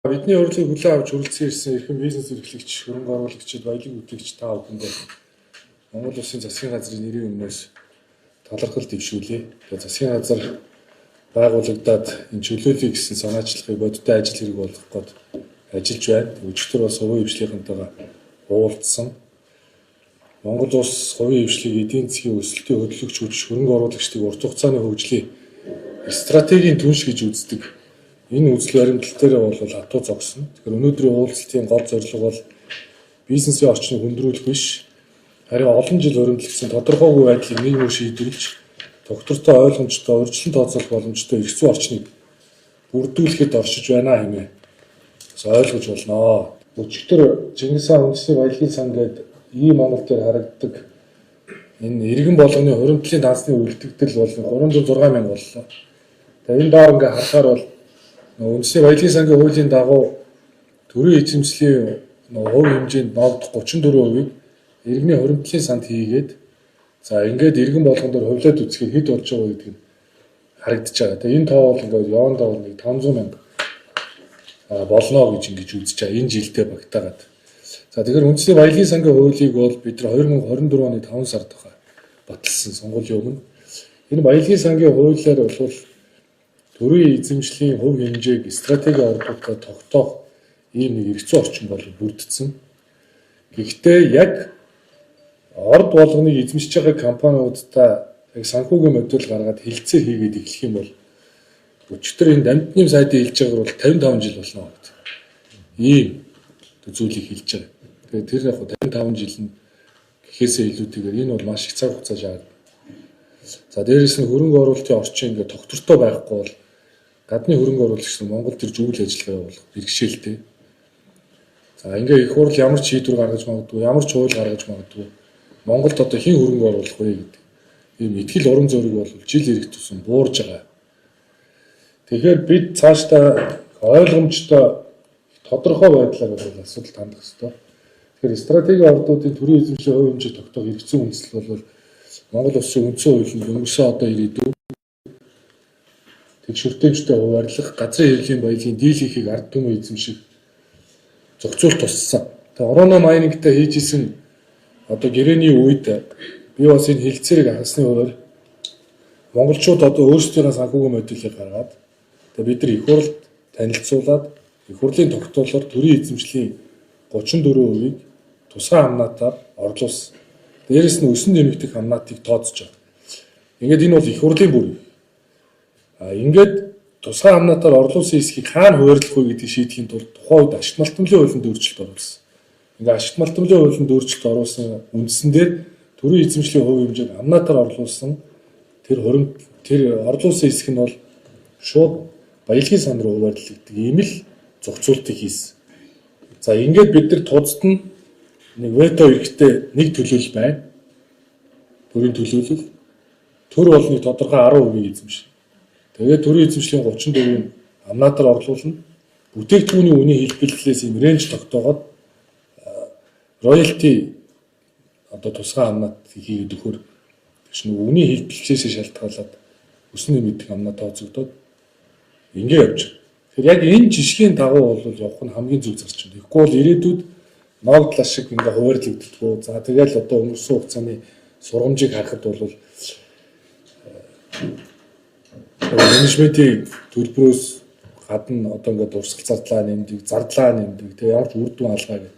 Бидний урилгыг хүлээн авч хүрэлцэн ирсэн эрхэм бизнес эрхлэгч, хөрөнгө оруулагчид, баялаг бүтээгч та бүхэндээ Монгол Улсын засгийн газрын нэрийн өмнөөс талархал дэвшүүлье. Тэгээ засгийн газар байгуулагдаад энэ чөлөөлөе гэсэн санаачлагыг бодиттой ажил хэрэг болгох гээд ажиллаж байна. Өчигдөр бас хувийн хвшлийнхэнтэйгээ уулзсан. Монгол улс хувийн хвшлийг эдийн засгийн өсөлтийн хөдөлгөгч хүч, хөрөнгө оруулагчдыг урт хугацааны хөгжлийн стратегийн түнш гэж үздэг. Энэ үзэл баримтлал дээр бол хатуу зогсно. Тэгэхээр өнөөдрийн уулзалтын гол зорилго бол бизнесийн орчныг хүндрүүлэх биш, харин олон жил хуримтлагдсан тодорхойгүй байдлыг нийгмээр шийдвэрлэж, тогтвортой, ойлгомжтой, урьдчилан тооцоолох боломжтой эрх зүйн орчныг бүрдүүлэхэд оршиж байна хэмээн бас ойлгож болно. Өчигдөр Чингис хаан үндэсний баялагын сан гээд ийм Монгол дээр харагддаг энэ иргэн болгоны хуримтлалын дансны үлдэгдэл бол 306 мянга боллоо. Тэгээ энэ доор ингээ харахаар бол үндэсний баялагын сангийн хуулийн дагуу төрийн эзэмшлийн хувь хэмжээнд ногдох 34%-ийг иргэний хуримтлалын санд хийгээд, за, ингээд иргэн болгон дээр хувлаад үзэхээр хэд болж байгаа гэдэг нь харагдаж байгаа. Тэгээ энэ тоо бол ингээд явандаа бол нэг 500 мянга болно гэж ингэж үзэж байгаа. Энэ жилдээ багтаагаад. За, тэгэхээр үндэсний баялагын сангийн хуулийг бол бид нар 2024 оны 5 сард баталсан, сонгуулийн өмнө. Энэ баялагын сангийн хуулиар бол төрийн эзэмшлийн хувь хэмжээг стратегийн ордуудад тогтоох ийм нэг эрх зүйн орчин бол бүрдсэн. Гэхдээ яг орд болгоныг эзэмшиж байгаа компаниудтай яг санхүүгийн модель гаргаад хэлцээр хийгээд эхлэх юм бол өчигдөр энэ дамтны сайдын хэлж байгаа бол 55 жил болно гэдэг. Ийм зүйлийг хэлж байгаа. Тэгээд тэр яг 55 жил нь гэхээсээ илүүтэйгээр энэ бол маш их цаг хугацаа шаардна. За, дээрэс нь хөрөнгө оруулалтын орчин ингээд тогтвортой байхгүй бол гадны хөрөнгө оруулагч нар Монгол төр үйл ажиллагаа явуулах бэрхшээлтэй. За, ингээ их хурл ямар ч шийдвэр гаргаж магадгүй, ямар ч хууль гаргаж магадгүй. Монголд одоо хэн хөрөнгө оруулах вэ гэдэг ийм итгэл урам зориг бол жил ирэх тусам буурж байгаа. Тэгэхээр бид цаашдаа ойлгомжтой, тодорхой байдлаар бол асуудалд хандах ёстой. Тэгэхээр стратегийн ордуудын төрийн эзэмшлийн хувь хэмжээ тогтоох эрх зүйн үндэслэл бол Монгол улсын үндсэн хуулинд өнгөрсөн одоо ирээдүй тэгш хүртээмжтэй хуваарлах, газрын хэвлэлийн баялагын дийлэнхийг ард түмэн эзэмших зохицуулт туссан. Тэгээ Ороно майнингтай хийж исэн одоо гэрээний үед би бас энэ хэлцээрийг хасны хуваар монголчууд одоо өөрсдийнхөө санхүүгийн моделийг гаргаад, тэгээ бид нар их хурлд танилцуулаад, их хурлын тогтоолоор төрийн эзэмшлийн 34%-ийг тусгай амнаатаар орлуулсан. Дээрээс нь өсөн нэмэгдэх амнаатыг тооцож байгаа. Ингээд энэ бол их хурлын бүр. А ингээд тусгай амнаатаар орлуулсан хэсгийг хаана хуваарлах вэ гэдгийг шийдэхийн тулд тухайн үед ашигт малтамлын хуулинд өөрчлөлт оруулсан. Ингээд ашигт малтамлын хуулинд өөрчлөлт оруулсан үндсэн дээр төрийн эзэмшлийн хувь хэмжээг амнаатаар орлуулсан тэр хуримт, тэр орлуулсан хэсэг нь бол шууд баялагын сан руу хуваарлагддаг ийм л зохицуултыг хийсэн. За, ингээд бид нар тузад нь нэг вето эрхтэй нэг төлөөлөл байна. Төрийн төлөөлөл. Төр бол нэг тодорхой 10%-ийг эзэмшин. Тэгээд төрийн эзэмшлийн 34-ийг амнаатаар орлуулна. Бүтээгдэхүүний үнийн хэлбэлзлээс юм range тогтоогоод роялти одоо тусгай амнаат хийгээд өгөхөр тэгш нөгөө үнийн хэлбэлзлээс шалтгаалаад өсөн нэмэгдэх амнаа тооцогдоод ингээ явж байгаа. Тэгэхээр яг энэ жишгийн дагуу бол явах нь хамгийн зөв зарчим. Тэгэхгүй бол ирээдүйд ногдлаа шиг ингээ хуваарлагддаггүй. За, тэгэл одоо өнгөрсөн хугацааны сургамжийг харахад бол менежментийн төлбөрөөс гадна одоо ингээд урсгал зардлаа нэмдэг, зардлаа нэмдэг. Тэгээ ямар ч үр дүн алгаа гэх.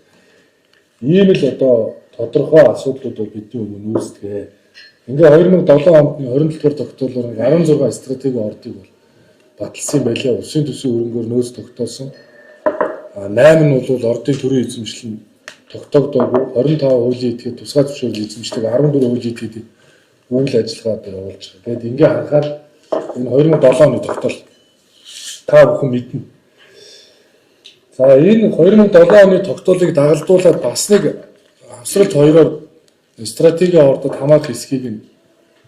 Ийм л одоо тодорхой асуудлууд бол бидний өмнө үүсдэг. Ингээ 2007 онд 27 дугаар тогтоолоор 16 стратегийн ордыг бол баталсан юм байлаа. Улсын төсвийн хөрөнгөөр нөөц тогтоосон. А 8 нь бол ордын төрийн эзэмшил нь тогтоогдоогүй, 25 хуулийн этгээд тусгай зөвшөөрөл эзэмшдэг, 14 хуулийн этгээдийг үйл ажиллагаа одоо явуулж байгаа. Тэгээд ингээ харахаар энэ 2007 оны тогтоол та бүхэн мэднэ. За, энэ 2007 оны тогтоолыг дагалдуулаад бас нэг хавсралт хоёроор стратегийн ордод хамаарах хэсгийг нь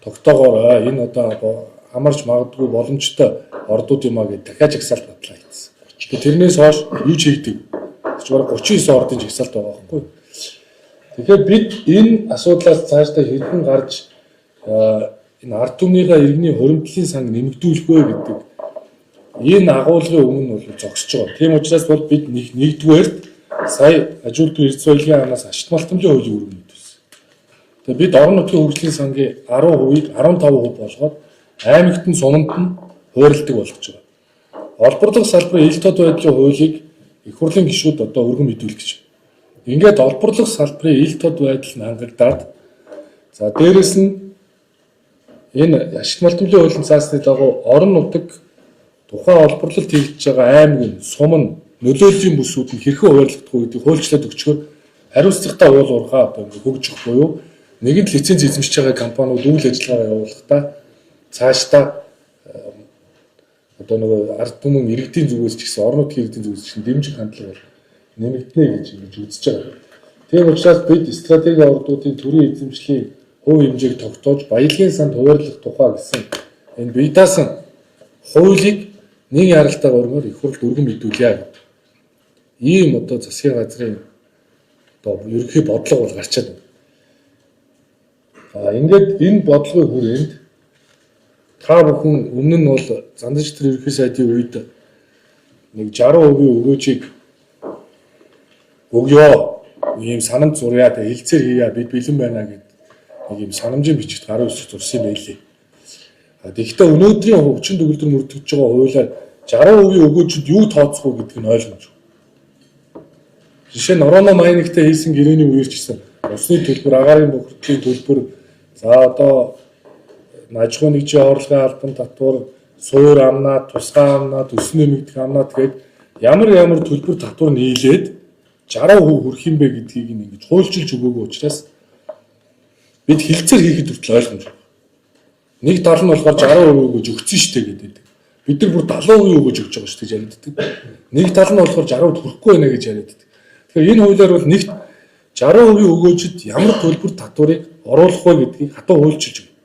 тогтоогоорой. Энэ одоо хамаарч магадгүй боломжтой ордууд юм а гэж дахиад жагсаалт батлаа хийсэн. Тэрнээс хойш юу ч хийгдэг. Тэр бараг 39 ордын жагсаалт байгаа байхгүй. Тэгэхээр бид энэ асуудлаас цаашдаа хэрхэн гарч энэ ард түмнийхээ иргэний хуримтлалын санг нэмэгдүүлэх вэ гэдэг Энэ агуулгын өмнө бол зогсож байгаа. Тийм учраас бол бид нэгдүгээрт сая аж үйлдвэр эрдэс баялагын яамнаас ашигт малтамжийн хуулийг өргөн мэдүүлсэн. Тэгээ бид орон нутгийн хөгжлийн сангийн 10%-ийг 15% болгоод аймагт нь суманд нь хуваарлдаг болгож байгаа. Олборлох салбарын ил тод байдлын хуулийг их хурлын гишүүд одоо өргөн мэдүүлэх гэж. Ингээд олборлох салбарын ил тод байдал нь хангагдаад, за дээрэс нь энэ ашигт малтамжийн хуулийн цаасны дагуу орон нутаг тухайн олборлолт хийгдэж байгаа аймаг нь, сум нь, нөлөөллийн бүсүүд нь хэрхэн хуваарлагдах вэ гэдгийг хуульчлаад өгчхөөр хариуцлагатай уул уурхай одоо ингээ хөгжих буюу нэгэнт лиценз эзэмшиж байгаа компаниуд үйл ажиллагаа явуулахдаа цаашдаа одоо нөгөө ард түмэн иргэдийн зүгээс ч гэсэн орон нутгийн иргэдийн зүгээс ч гэсэн дэмжих хандлага бол нэмэгдэнэ гэж ингэж үзэж байгаа. Тийм учраас бид стратеги ордуудын төрийн эзэмшлийн хувь хэмжээг тогтоож баялагын санд хуваарлах тухай гэсэн энэ бие даасан хуулийг нэг яралтай гормоор их хурлд өргөн мэдүүлье гэдэг. Ийм одоо засгийн газрын одоо ерөнхий бодлого бол гарчаад байна. А ингээд энэ бодлогын хүрээнд та бүхэн өмнө нь бол Зандаж тэр ерөнхий сайдын үед нэг 60% өгөөжийг өгөө. Ийм санамж зуръя, тэг хэлцээр хийя, бид бэлэн байна гэд нэг ийм санамжийн бичигт гарын үсэг зурсан юм байлээ. А тэгэхдээ өнөөдрийн хүчин төгөлдөр мөрдөгдөж байгаа хуулиар 60% өгөөжид юу тооцох вэ гэдг нь ойлгомжгүй. Жишээ нь Ороно майнингтай хийсэн гэрээний үеэр ч гэсэн усны төлбөр, агаарын бохирдлын төлбөр, за одоо аж ахуйн нэгжийн орлогын албан татвар, суур амнаа, тусгай амнаа, төсөн нэмэгдэх амнаа тэгээд ямар ямар төлбөр татвар нийлээд 60% хүрэх юм бэ гэдгийг ингэж хуульчилж өгөөгүй учраас бид хилцээр хийхэд хүртэл ойлгомжгүй. Нэг тал нь болохоор 60% өгөөж өгсөн шүү дээ гэдэг. Бид нар бүр 70% өгөөж өгч байгаа шүү дээ гэж яриаддаг. Нэг тал нь болохоор 60% хүрэхгүй байна гэж яриаддаг. Тэгэхээр энэ хуулиар бол нэгт 60% өгөөжид ямар төлбөр татварыг оруулах вэ гэдгийг хатуу хуульчилж өгнө.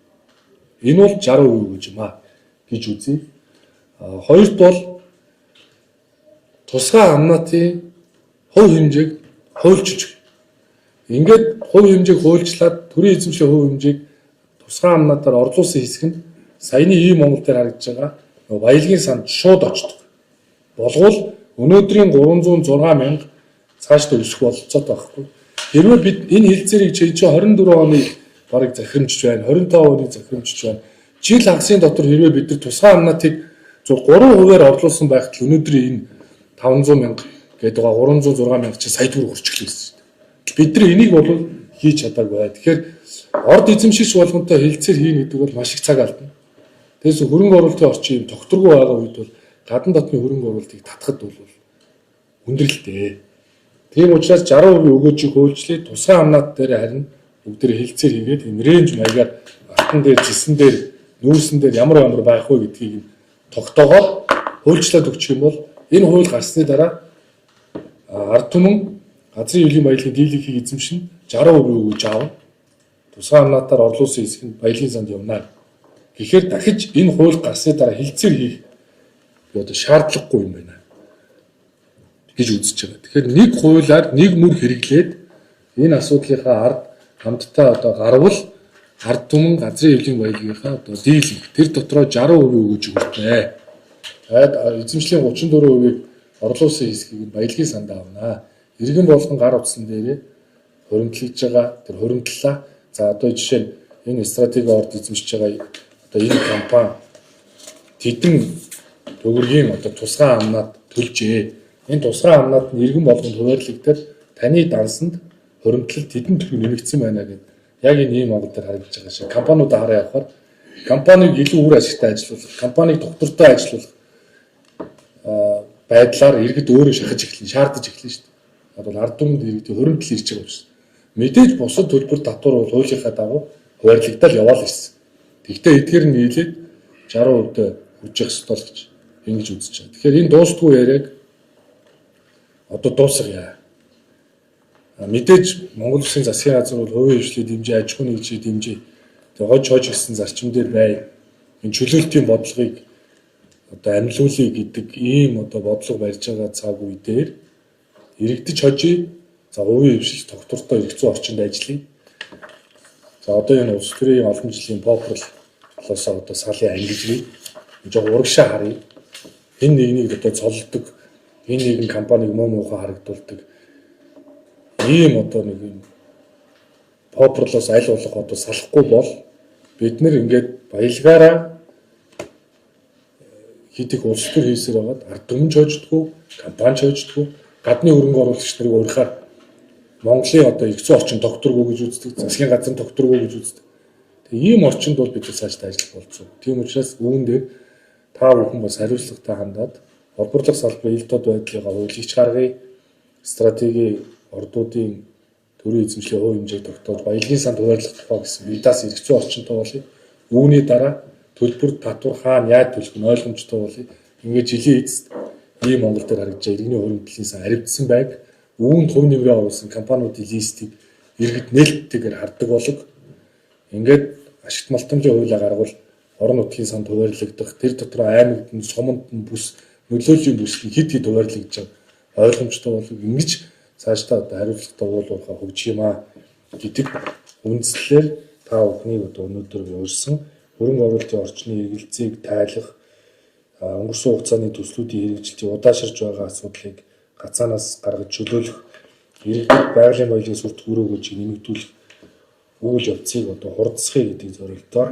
Энэ бол 60% өгөөж юм а гэж үзье. Хоёрт бол тусгай амнаатын хувь хэмжээг хуульчилж өгнө. Ингээд хувь хэмжээг хуульчлаад төрийн эзэмшлийн хувь хэмжээг тусгай амнаатаар орлуулсан хэсэг нь саяны ийм Монгол дээр харагдаж байгаа баялагын санд шууд очдог. Болвол өнөөдрийн 306 мянга цаашдаа өсөх бололцоотой байхгүй. Хэрвээ бид энэ хэлцээрийг чинь 24 оны бараг захирамжж байна, 25 оны захирамжж байна. Жил хагасын дотор хэрвээ бид нар тусгай амнаатыг 3%-аар орлуулсан байхад л өнөөдрийн энэ 500 мянга гэдэг байгаа 306 мянга чинь сая төгрөг хүрчихлээ гэсэн чинь. Бид нар энийг бол хийж чадаагүй. Тэгэхээр орд эзэмшигч болгонтой хэлцээр хийнэ гэдэг бол маш их цаг алдна. Тэгээс хөрөнгө оруулалтын орчин юм тогтворгүй байгаа үед бол гадна дотны хөрөнгө оруулалтыг татхад бол хүндрэлтэй. Тийм учраас 60% өгөөжийг хуульчлаа, тусгай амнаат дээр харин бүгдээр хэлцээр хийгээд энэ рейнж маягаар алтан дээр, зэсэн дээр, нүүрсэн дээр ямар ямар байх вэ гэдгийг тогтоогоод хуульчлаад өгчих юм бол энэ хууль гарсны дараа ард түмэн газрын хэвлэлийн баялагын дийлэнхийг эзэмшин 60% өгөөж аавна. Тусгай амнаатаар орлуулсан хэсэг нь баялагын санд явна. Гэхээр дахиж энэ хууль гарсны дараа хэлцээр хийх одоо шаардлагагүй юм байна гэж үзэж байгаа. Тэгэхээр нэг хуулиар нэг мөр хэрэглээд энэ асуудлынхаа ард хамтдаа одоо гарвал ард түмэн газрын хэвлэлийн баялагынхаа одоо дийлэнх тэр дотроо 60% өгөөж өгөртэй. Тэгээд эзэмшлийн 34%-ийг орлуулсан хэсгийг нь баялагын сандаа авнаа. Иргэн болгон гар утсан дээрээ хуримтлагдж байгаа тэр хуримтлалаа. За одоо жишээ нь энэ стратеги орд эзэмшиж байгаа одоо энэ компани тэдэн төгрөгийн одоо тусгай амнаад төлжээ. Энэ тусгай амнаад нь иргэн болгонд хуваарлагдаад таны дансанд хуримтлал тэдэн төгрөг нэмэгдсэн байна гэдэг яг энэ ийм Монгол дээр харагдаж байгаа шиг компаниудаа хараа явахаар компанийг илүү үр ашигтай ажилуулах, компанийг доктортой ажилуулах байдлаар иргэд өөрөө шахаж эхэлнэ, шаардаж эхэлнэ шүү дээ. Одоо ард түмэнд иргэдийн хуримтлал ирж байгаа учраас мэдээж бусад төлбөр татвар бол хуулийнхаа дагуу хуваарлагдал яваал ирсэн. Тэгвэл эдгээр нь нийлээд 60% хүрч явах ёстой л гэж ингэж үзэж байгаа. Тэгэхээр энэ дуустгүй яриаг одоо дуусгая. Мэдээж Монгол Улсын засгийн газар бол хувийн хвшлийг дэмжиж, аж ахуйн нэгжийг дэмжиж, тэг хож хож гэсэн зарчим дээр бай. Энэ чөлөөлтийн бодлогыг одоо амлуулъя гэдэг ийм одоо бодлого барьж байгаа цаг үе дээр иргэдэж хожие. За хувийн хвшил тогтвортой эрх зүйн орчинд ажиллая. За одоо энэ улс төрийн олон жилийн попрлолоосоо одоо салын ангижрыг жоо урагшаа харъя. Хэн нэгнийг одоо цоллдог, хэн нэгэн компанийг муу муухай харагдуулдаг ийм одоо нэг юм попрлоос аль болох одоо салахгүй бол бид нэр ингээд баялгаараа хэд их улс төр хийсээр байгаад ард түмэн ч хождгоо, компани ч хождгоо, гадны хөрөнгө оруулагч нарыг урихаар Монголын одоо эрх зүйн орчин тогтворгүй гэж үздэг, засгийн газар тогтворгүй гэж үздэг. Тэгээ ийм орчинд бол бид цаашдаа ажиллах болцоо. Тийм учраас үүн дээр та бүхэн бас хариуцлагатай хандаад олборлох салбарын ил тод байдлыг хуулигч гаргая. Стратеги ордуудын төрийн эзэмшлийн хувь хэмжээг тогтоож баялагын санд хуваарлах тухай гэсэн бидаас эрх зүйн орчинтой болъё. Үүний дараа төлбөр татвар хаана яаж төлөх нь ойлгомжтой болъё. Ингээд жилийн эцэст ийм Монгол дээр харагдаж байгаа иргэний хуримтлалын сан аривдсан байг үүнд хувь нэмрээ оруулсан компаниудын листийг иргэд нээлттэйгээр хардаг болог. Ингээд ашигт малтамжийн хуулиа гаргавал орон нутгийн санд хуваарлагдах, тэр дотроо аймагт нь, суманд нь бүс, нөлөөллийн бүс нь хэд хэд хуваарлагдж байгаа ойлгомжтой болог. Ингэж цаашдаа одоо хариуцлагатай уулуурхаа хөгжих юм аа гэдэг үндслээр та бүхнийг одоо өнөөдөр урьсан хөрөнгө оруулалтын орчны эргэлзээг тайлах, өнгөрсөн хугацааны төслүүдийн хэрэгжилтийг удаашарч байгаа асуудлыг гацаанаас гаргаж чөлөөлөх, иргэдэд байгалийн баялагын сүрт өрөөгөөж нэмэгдүүлэх үйл явцыг одоо хурдсахыг гэдэг зорилгоор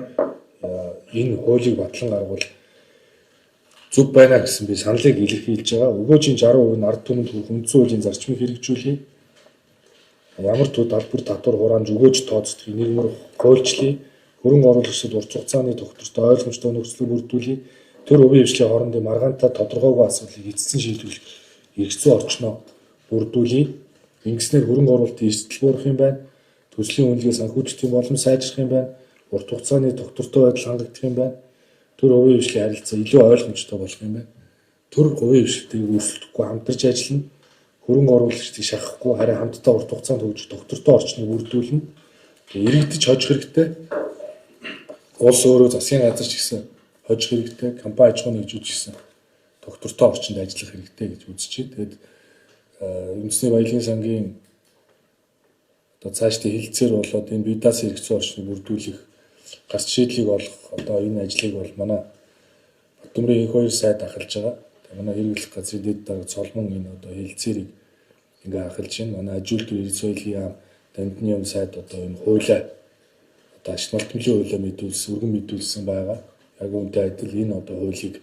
энэ хуулийг батлан гаргавал зөв байна гэсэн би саналыг илэрхийлж байгаа. Өгөөжийн 60% нь ард түмэнд хүрэх үндсэн хуулийн зарчмыг хэрэгжүүлье. Ямар ч талбар татвар хураамж өгөөж тооцдгийг нийгмээр хуульчлая. Хөрөнгө оруулагчдад урт хугацааны тогтвортой ойлгомжтой нөхцөлийг бүрдүүлье. Төр хувийн хвшлийн хоорондын маргаантай тодорхойгүй асуудлыг эцэстэн шийдвэрлэх эрх зүйн орчноо бүрдүүлье. Ингэснээр хөрөнгө оруулалтын эрсдэл буурах юм байна. Төслийн үнэлгээ санхүүжилтийн боломж сайжрах юм байна. Урт хугацааны тогтвортой байдал хангагдах юм байна. Төр хувийн хвшлийн харилцаа илүү ойлгомжтой болох юм байна. Төр хувийн хвшлийг өрсөлдөхгүй хамтарч ажиллана. Хөрөнгө оруулагчдыг шахахгүй харин хамтдаа урт хугацаанд хөгжих тогтвортой орчныг бүрдүүлнэ. Иргэдэж хожих хэрэгтэй. Улс өөрөө засгийн газар ч гэсэн хожих хэрэгтэй, компани аж ахуйн нэгжүүд ч гэсэн тогтвортой орчинд ажиллах хэрэгтэй гэж үзэж байна. Тэгээд үндэсний баялагын сангийн одоо цаашдын хилцээр болоод энэ бидаас эрх зүйн орчныг бүрдүүлэх гарц шийдлийг олох одоо энэ ажлыг бол манай Батөмрийн их хоёр сайд ахалж байгаа. Тэгээ манай хэрэглэх газрын дэд дарга Цолмон энэ одоо хилцээрийг ингээ ахалж байна. Манай ажил төр эрх соёлын яам Дамдны яам сайд одоо энэ хуулиа одоо ашиг малтмлын хуулиа мэдүүлсэн, өргөн мэдүүлсэн байгаа. Яг үүнтэй адил энэ одоо хуулийг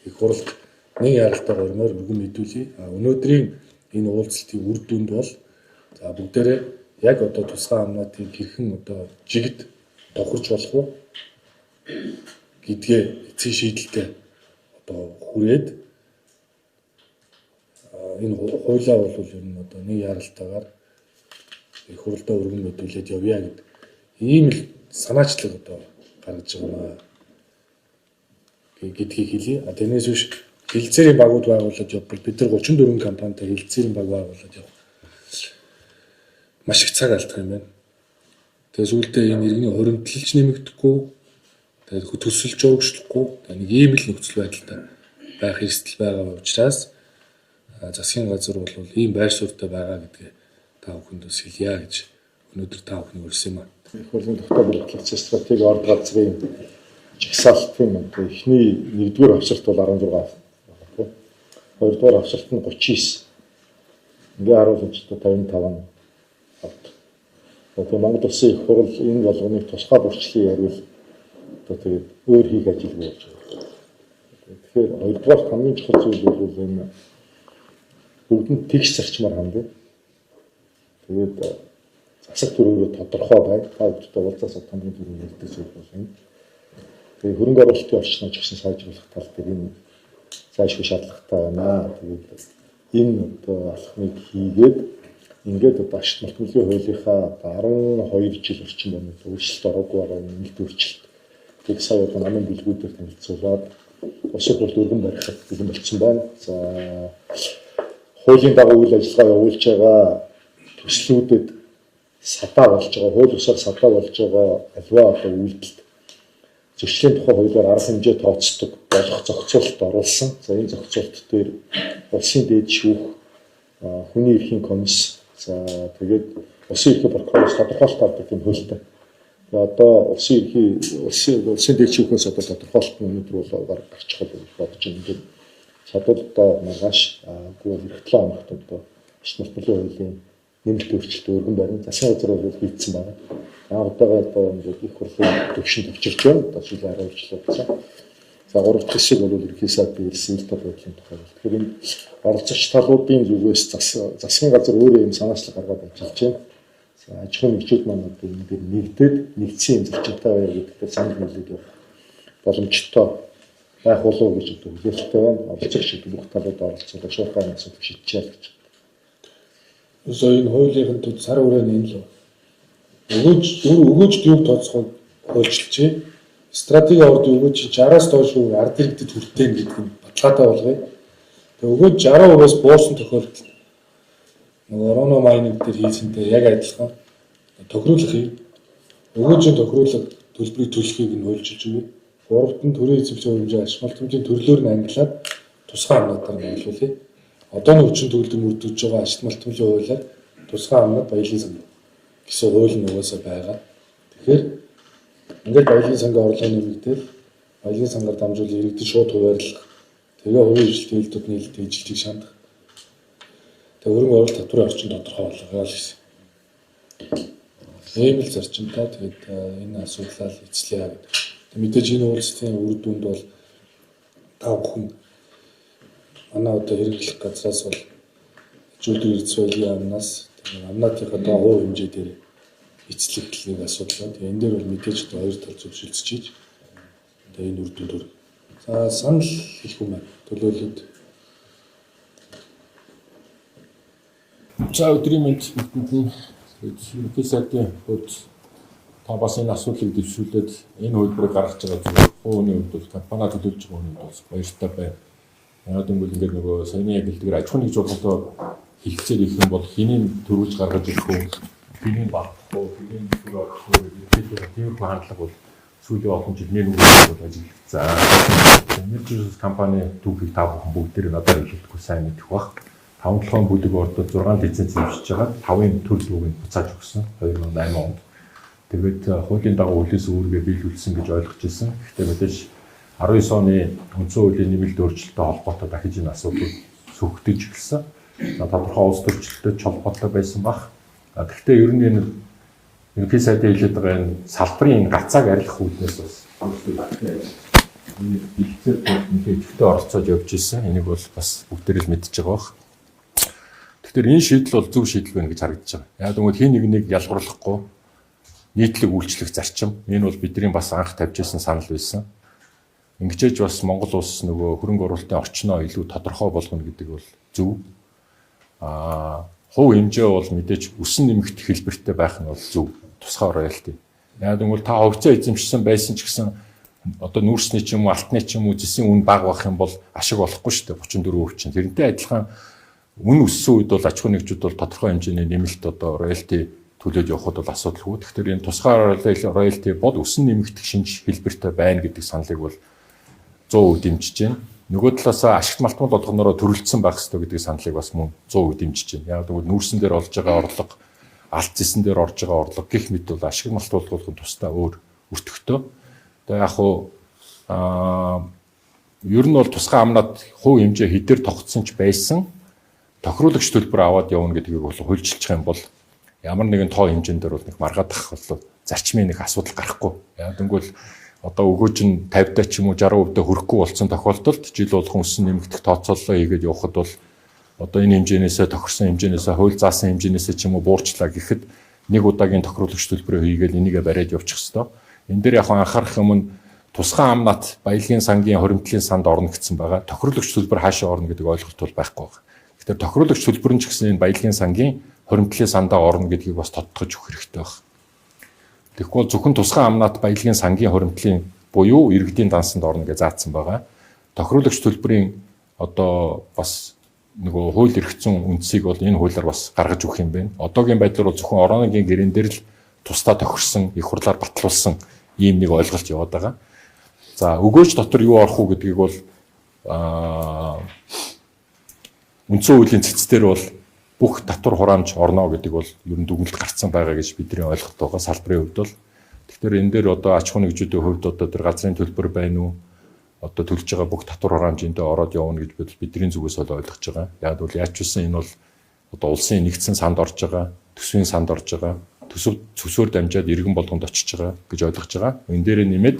их хуралд нэг яралтай гормоор өргөн мэдүүлье. А өнөөдрийн энэ уулзалтын үр дүнд бол за бүгдээрээ яг одоо тусгай амнаатыг хэрхэн одоо жигд тохирч болох уу гэдгээ эцсийн шийдэлтэй одоо хүрээд энэ хуулиа бол ер нь одоо нэг яралтайгаар их хуралдаа өргөн мэдүүлээд явъя гэдэг ийм л санаачлаг одоо гаргаж байгаа гэдгийг хэлье. А тэрнээс биш хэлцээрийн багууд байгуулад явбал бид нар 34 компанитай хэлцээрийн баг байгуулад явах маш их цаг алдах юм байна. Тэгээ сүүлдээ энэ иргэний хуримтлалч нэмэгдэхгүй, тэгээ төсөлж урагшлахгүй нэг ийм л нөхцөл байдалтай байх эрсдэл байгаа учраас засгийн газар бол ийм байр суурьтай байгаа гэдгээ та бүхэнд бас хэлье гэж өнөөдөр та бүхнийг урьсан юм аа. Их хурлын тогтоо бүртгэгч стратеги орд газрын жагсаалтын одоо эхний нэгдүгээр авширт бол 16 байна. Хоёрдугаар авширт нь 39. Ингээ харуулсан ч 55 авд. Одоо Монгол Улсын их хурл энэ болгоныг тусгай бүрчлэн ярил одоо тэгээд өөр хийх ажилгүй болж байгаа. Тэгэхээр хоёрдугаар хамгийн чухал зүйл бол энэ бүгд нь тэгш зарчмаар хандъя. Тэгээд засаг төрөөрөө тодорхой бай. Та бүхэдтэй уулзаас хамгийн түрүүнд ярьдаг зүйл бол энэ. Тэгээд хөрөнгө оруулалтын орчноо ч гэсэн сайжруулах тал дээр энэ зайлшгүй шаардлагатай байна. Тэгээд энэ одоо алхмыг хийгээд ингээд одоо ашиг малтмөлгийн хуулийнхаа одоо 12 жил орчим байна. Өөрчлөлт ороогүй байгаа нэмэлт өөрчлөлт. Тэг сая одоо намын бүлгүүдээр танилцуулаад улсын хурлд өргөн барихад бэлэн болчихсон байна. За хуулийн дагуу үйл ажиллагаа явуулж байгаа төслүүдэд садаа болж байгаа, хууль бусаар садаа болж байгаа альва одоо үйлдэлд зөрчлийн тухай хуулиар арга хэмжээ тооцдог болох зохицуулалт оруулсан. За энэ зохицуулалт дээр улсын дээд шүүх, хүний эрхийн комисс, за тэгээд улсын ерхий прокуророос тодорхойлолт авдаг тийм хуультай. Тэгээ одоо улсын ерхий улсын дээд шүүхээс одоо тодорхойлолт нь өнөөдөр бол гарчих бол гэж бодож байна. Ингээд Чадвал одоо маргааш үгүй бол эх 7 хоногт одоо ажилт малтмалын хуулийн нэмэлт өөрчлөлт өргөн барина. Засгийн газар бол хийгдсэн байна. Анх удаага одоо ингээд их хурлын төвшөнд авчирч байна. Одоо жилийн 12 жил болсон. За гурав дахь хэсэг бол ерөнхий сайд биелсэн ил тал байдлын тухай. Тэгэхээр энэ оролцогч талуудын зүгээс засгийн газар өөрөө юм санаачлал гаргаад ажиллаж байна. За аж ахуйн нэгжүүд маань одоо энэ дээр нэгдээд нэгдсэн юм зарчимтай байя гэдэгт санал нийлээд явах боломжтой байх болов уу гэж одоо хүлээлттэй байна. Оролцогч бүх талууд оролцуулаад шуурхай асуудал шийдчихье л гэж. Өсөө энэ хуулийнхын төд сар хүрээний энэ л өгөөж өгөөжд юг тооцохыг хуульчилжээ. Стратеги ордын өгөөж 60-аас доош ард иргэдэд хүртэн гэдэг нь баталгаатай болгоё. Тэгээ өгөөж 60%-аас буурсан тохиолдолд нөгөө Ороно майнинг дээр хийсэнтэй яг адилхан тохируулах юм. Өгөөжийн тохируулах төлбөрийг төлөхийг нь хуульчилж өгье. Гуравт нь төрийн эзэмшлийн хэмжээ ашиг малтмжийн төрлөөр нь ангилаад тусгай амнуудаар нь ангилуулъя. Одооны хүчин төгөлдөр мөрдөж байгаа ашиг малтмжийн хуулиар тусгай амнууд баялгийн санг гэсэн хууль нь угаасаа байгаа. Тэгэхээр ингээд баялгийн сангийн орлого нэмэгдээл баялгийн сангаар дамжуул иргэдэд шууд хуваарлах, тэгээ хувийн хөгжилтэй ил тод нийлэлт эжилтийг шандах. Тэгээ хөрөнгө оруулалт татварын орчин тодорхой болгоё л гэсэн. Ийм л зарчимтай тэгээд энэ асуудлаа л эцлэе гэдэг. Мэдээж энэ уулзалтын үр дүнд бол та бүхэн манай одоо хэрэглэх газраас бол Жүлдэг Эрдэс баялагын амнаас амнаатынхаа доо хувь хэмжээ дээр эцлэх нэг асуудал байна. Тэгээ энэ дээр бол мэдээж одоо хоёр тал зөв шилцэж хийж одоо энэ үр дүнд хүрнэ. За санал хэлэх юм байна. Төлөөлөлд. За өдрийн мэнд бүгдэнд нь ерөнхий сайдын хувьд та бас энэ асуудлыг дэвшүүлээд энэ хувилбарыг гаргаж байгаа зүйл хувийн хувьд бол компани төлөөлж байгаа хүний хувьд бас баяртай байна. Яг гэвэл ингээд нөгөө саяны яг хэлдгээр аж ахуйн нэгж болголтоо хэлцээр их юм бол хэнийг төрүүлж гаргаж ирэх үү, хэнийг багтах уу, хэнийг төр орох уу гэдэг тиймэрхүү хандлага бол сүүлийн олон жил нэг үгээр бол ажиглагдсан. Energy Resource компани түүхийг та бүхэн бүгдээрээ надаар хэлэхгүй сайн мэдэх бах. 5-7 бүлэг ордод 6 лиценз эзэмшиж байгаа 5-ын төр дүүг нь буцааж өгсөн 2008 онд. Тэгээд хуулийн дагуу хүлээс үүргээ биелүүлсэн гэж ойлгож ирсэн. Гэхдээ мэдээж 19 оны үндсэн хуулийн нэмэлт өөрчлөлттэй холбоотой дахиж энэ асуудал сөхдөж эхэлсэн. За тодорхой улс төрчлөлтөд ч холбоотой байсан бах. Гэхдээ ер нь энэ ерөнхий сайдын хэлээд байгаа энэ салбарын энэ гацааг арилгах үүднээс бас энэ бэлтгэл нэлээд идэвхтэй оролцоод явж ирсэн. Энийг бол бас бүгдээрээ л мэдж байгаа бах. Тэгэхээр энэ шийдэл бол зөв шийдэл байна гэж харагдаж байгаа. Яг гэвэл хин нэг нэг ялгуурлахгүй нийтлэг үйлчлэх зарчим. Энэ бол бидний бас анх тавьж ирсэн санал байсан. Ингэжээж бас Монгол улс нөгөө хөрөнгө оруулалтын орчноо илүү тодорхой болгоно гэдэг бол зөв. Хувь хэмжээ бол мэдээж өсөн нэмэгдэх хэлбэртэй байх нь бол зөв. Тусгай роялти. Яг гэвэл та хувьцаа эзэмшсэн байсан ч гэсэн одоо нүүрсний ч юм уу алтны ч юм уу зэсийн үн бага байх юм бол ашиг болохгүй шүү дээ 34% чинь. Тэрнтэй адилхан үн өссөн үед бол аж ахуйн нэгжүүд бол тодорхой хэмжээний нэмэлт одоо роялти төлөөд явхад бол асуудалгүй. Тэгэхээр энэ тусгай роялти бол өсөн нэмэгдэх шинж хэлбэртэй байна гэдэг саналыг бол 100% дэмжиж байна. Нөгөө талаасаа ашигт малтмал болгоноороо төрөлдсөн байх ёстой гэдэг саналыг бас мөн 100% дэмжиж байна. Яг гэвэл нүүрсэн дээр олж байгаа орлого, алт зэсэн дээр орж байгаа орлого гих мэт бол ашиг малтмал болгох тусдаа өөр өртөгтэй. Тэгээ яг хуу ер нь бол тусгай амнаад хувь хэмжээ хэдээр тогтсон ч байсан тохируулагч төлбөр аваад явна гэдгийг бол хуульчилчих юм бол ямар нэгэн тоо хэмжээнд дээр бол нэг маргаадах бол зарчмын нэг асуудал гарахгүй. Яг гэвэл одоо өгөөж нь 50-даа ч юм уу 60% хүрэхгүй болсон тохиолдолд жил болгон өссөн нэмэгдэх тооцооллоо хийгээд явхад бол одоо энэ хэмжээнээсээ тохирсон хэмжээнээсээ хууль заасан хэмжээнээсээ ч юм уу буурчлаа гэхэд нэг удаагийн тохируулагч төлбөрөө хийгээл энийгээ бариад явчих хэвээр. Энэ дээр яг анхаарах юм нь тусгай амнат баялагын сангийн хоримтлын санд орно гэсэн байгаа. Тохируулагч төлбөр хаашаа орно гэдэг ойлголт бол байхгүй байгаа. Тэгэхээр тохируулагч төлбөр нь ч гэсэн энэ баялагын сангийн хоримтлын сандаа орно гэдгийг бас тодтогч өгөх хэрэгтэй байна. Тэгэхгүй бол зөвхөн тусгай амнат баялагын сангийн хоримтлын буюу иргэдийн дансанд орно гэж заасан байгаа. Тохируулагч төлбөрийн одоо бас нөгөө хууль эрх зүйн үндсийг бол энэ хуулиар бас гаргаж өгөх юм байна. Одоогийн байдлаар бол зөвхөн орооногийн гэрэн дээр л тусдаа тохирсон, их хурлаар батлуулсан ийм нэг ойлголт яваад байгаа. За өгөөж дотор юу орох уу гэдгийг бол үндсэн хуулийн цэц дээр бол бүх татвар хураамж орно гэдэг бол ер нь дүгнэлт гарцсан байгаа гэж бидний ойлголт байгаа салбарын хувьд бол. Тэгэхээр энэ дээр одоо аж ахуйн нэгжүүдийн хувьд одоо тэр газрын төлбөр байна уу? одоо төлж байгаа бүх татвар хураамжиндээ ороод явна гэж бидний зүгээс бол ойлгож байгаа. Яг бол яаж ч үсэн энэ бол одоо улсын нэгдсэн санд орж байгаа, төсвийн санд орж байгаа, төсөв төсөөр дамжаад иргэн болгонд очиж байгаа гэж ойлгож байгаа. Энэ дээрээ нэмээд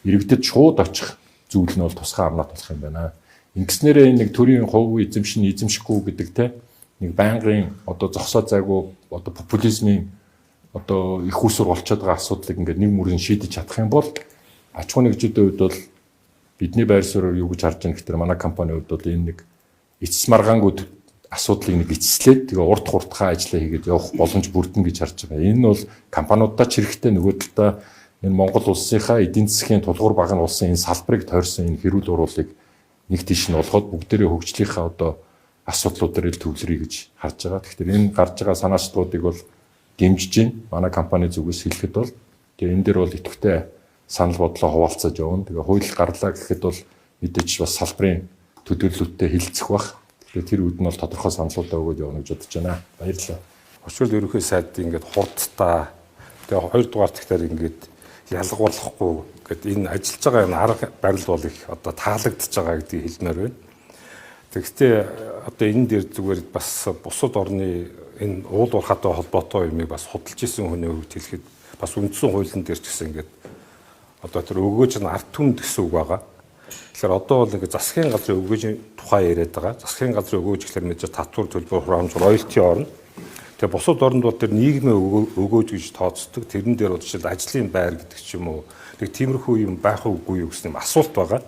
иргэдэд шууд очих зүйл нь бол тусгай амнат болох юм байна. Ингэснээрээ энэ нэг төрийн хувь эзэмшин эзэмшихгүй гэдэг те нэг байнгын одоо зогсоо зайгүй одоо популизмын одоо их усүр болчиход байгаа асуудлыг ингээд нэг мөрөн шийдэж чадах юм бол аж ахуйн нэгжүүдийн хувьд бол бидний байр суурьаар юу гэж харж байгаа гэхээр манай компанийн хувьд бол энэ нэг эцэс маргаангүй асуудлыг нэг эцэслээд тэгээ урт хурдхан ажиллаа хийгээд явах боломж бүрдэн гэж харж байгаа. Энэ бол компаниудаа ч хэрэгтэй, нөгөө талдаа энэ Монгол улсынхаа эдийн засгийн тулгуур баг нь улсын энэ салбарыг тойрсон энэ хэрүүл уруулыг нэг тийш нь болгоод бүгдээрээ хөгжлийнхаа одоо асуудлуудаар ил төвлөрье гэж харж байгаа. Тэгэхээр энэ гарч байгаа санаачлалуудыг бол дэмжиж байна. Манай компани зүгээс хэлэхэд бол тэгээ энэ дээр бол идэвхтэй санал бодлоо хуваалцаж явна. Тэгээ хууль гарлаа гэхэд бол мэдээж бас салбарын төлөөлөлтөд хилцэх бах. Тэгэхээр тэр үед нь бол тодорхой саналуудаа өгөөд явна гэж бодож байна. Баярлалаа. Хөшөөл ерөнхий сайд ингээд хурдтай, тэгээ хоёр дугаар тэгтэр ингээд ялгуурлахгүй гэд энэ ажиллаж байгаа энэ арга барил бол их одоо таалагдж байгаа гэдгийг хэлмээр байна. Тэгэхдээ одоо энэ дээр зүгээр бас бусад орны энэ уул уурхайтай холбоотой юмыг бас судалж исэн хүний хувьд хэлэхэд бас үндсэн хуулийн дээр ч гэсэн ингээд одоо тэр өгөөж нь ард түмэнд гэсэн үг байгаа. Тэгэхээр одоо бол ингээд засгийн газрын өгөөжийн тухай яриад байгаа. Засгийн газрын өгөөж гэхэлэр мэдээж татвар төлбөр хураамж роялти орно. Тэгээ бусад оронд бол тэр нийгмийн өгөөж гэж тооцдог. Тэрэн дээр бол жишээл ажлын байр гэдэг ч юм уу. Нэг тиймэрхүү юм байх уугүй юу гэсэн юм асуулт байгаа.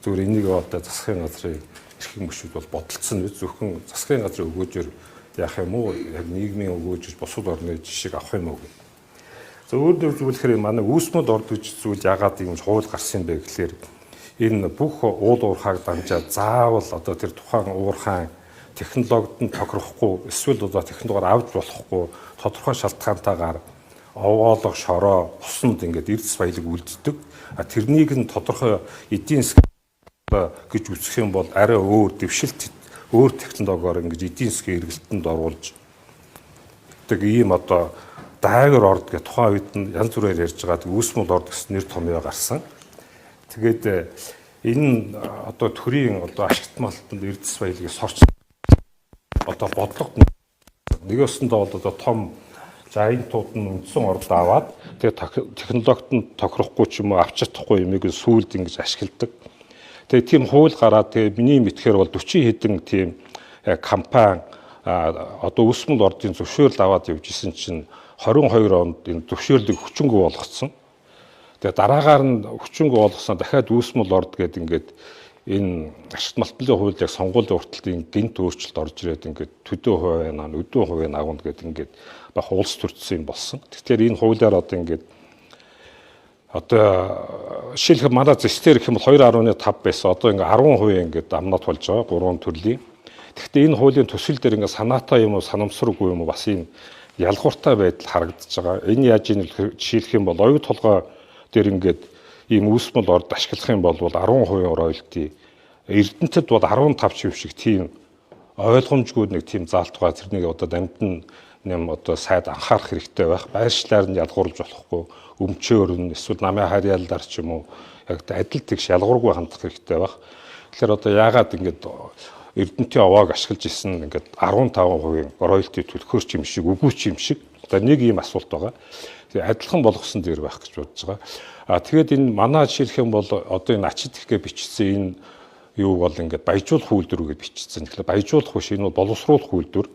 Зүгээр энийг одоо засгийн газрын эрхэм гишүүд бол бодолцсон биз. Зөвхөн засгийн газрын өгөөжөөр яах юм уу? Яг нийгмийн өгөөж гэж бусад орны жишээг авах юм уу гэх. За өөр дөр зүйлхээр манай үүсмэл орд гэж зүйл яагаад ийм хууль гарсан юм бэ гэхлээр энэ бүх уул уурхайг дамжаад заавал одоо тэр тухайн уурхайн технологид нь тохирохгүй эсвэл одоо технологиор авч болохгүй тодорхой шалтгаантайгаар овоолго шороо усанд ингээд эрдэс баялаг үлддэг. А тэрнийг нь тодорхой эдийн засаг гэж үзэх юм бол арай өөр дэвшилт өөр технологиор ингэж эдийн засгийн эргэлтэнд оруулж тэг ийм одоо дайгар орд гэх тухайн үед нь янз бүрээр ярьж байгаа үүсмэл орд гэсэн нэр томьёо гарсан. Тэгээд энэ одоо төрийн одоо ашигтмалтанд эрдэс баялагийг сорч одоо бодлого нэг өсөндөө бол одоо том жайнтууд нь үндсэн орд аваад тэгээд технологид нь тохирохгүй ч юм уу авч чадахгүй юмыг сүүлд ингэж ашигладаг. Тэгээд тийм хууль гараад тэгээд миний мэдхээр бол 40 хэдэн тийм компани одоо үүсмэл ордын зөвшөөрөл аваад явж исэн чинь 22 онд энэ зөвшөөрлийг хүчингүй болгоцсон. Тэгээд дараагаар нь хүчингүй болгосноо дахиад үүсмэл орд гэдэг ингээд энэ ашигт малтмлын хуулийг сонгуулийн урталтын гинт өөрчлөлт орж ирээд ингээд төдөө хувийн аа өдөө хувийн агуунд гэдэг ингээд бах улс төрчсөн юм болсон. Тэгэхээр энэ хуулиар одоо ингээд одоо жишээлх манай зэстэр гэх юм бол 2.5 байсан. Одоо ингээд 10% ингээд амнат болж байгаа гурван төрлийн. Тэгэхдээ энэ хуулийн төсөл дээр ингээд санаатай юм уу санамсаргүй юм уу бас ийм ялгууртай байдал харагдаж байгаа. Энэ яаж ийм жишээлх юм бол оюу толгой дээр ингээд ийм үүсмэл орд ашиглах юм бол 10% роялти, Эрдэнэтэд бол 15% шиг тийм ойлгомжгүй нэг тийм заалт байгаа. Тэрнийг одоо дамжин нэм одоо сайд анхаарах хэрэгтэй байх. Байршлаар нь ялгуурлаж болохгүй. Өмчөөр нь эсвэл намын харьяаллаар ч юм уу яг адил тэгш ялгуургүй хандах хэрэгтэй байх. Тэгэхээр одоо яагаад ингэж Эрдэнэтийн овоог ашиглаж исэн ингээд 15% роялти төлөхөр ч юм шиг үгүй ч юм шиг одоо нэг ийм асуулт байгаа. Тэгээ адилхан болгосон дээр байх гэж бодож байгаа. А тэгээд энэ манай жишээлх юм бол одоо энэ ачид ихгээ бичсэн энэ юу бол ингээд баяжуулах үйлдвэр гэж бичсэн. Тэгэхээр баяжуулах биш, энэ бол боловсруулах үйлдвэр.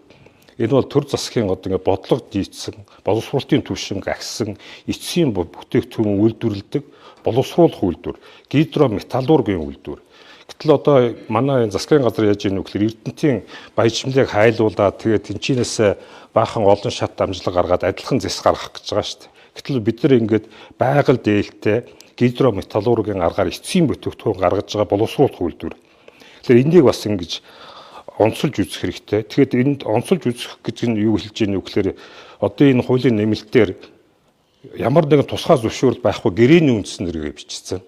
Энэ бол төр засгийн одоо ингээд бодлого дийцсэн, боловсруулалтын түвшинг агсан, эцсийн бүтээгдэхүүн үйлдвэрлэдэг боловсруулах үйлдвэр, гидрометаллургийн үйлдвэр. Гэтэл одоо манай энэ засгийн газар яаж ийнө гэхээр Эрдэнэтийн баяжмлыг хайлуулад тэгээд тэнчинээс баахан олон шат дамжлага гаргаад адилхан зэс гаргах гэж байгаа шүү дээ. Гэтэл бид нар ингээд байгаль дээлтэй гидрометаллургийн аргаар эцсийн бүтээгдэхүүн гаргаж байгаа боловсруулах үйлдвэр. Тэгэхээр энийг бас ингэж онцолж үзэх хэрэгтэй. Тэгэхэд энд онцолж үзэх гэж нь юу хэлж ийнө гэхээр одоо энэ хуулийн нэмэлтээр ямар нэгэн тусгай зөвшөөрөл байхгүй гэрээний үндсэн нэргээ бичсэн.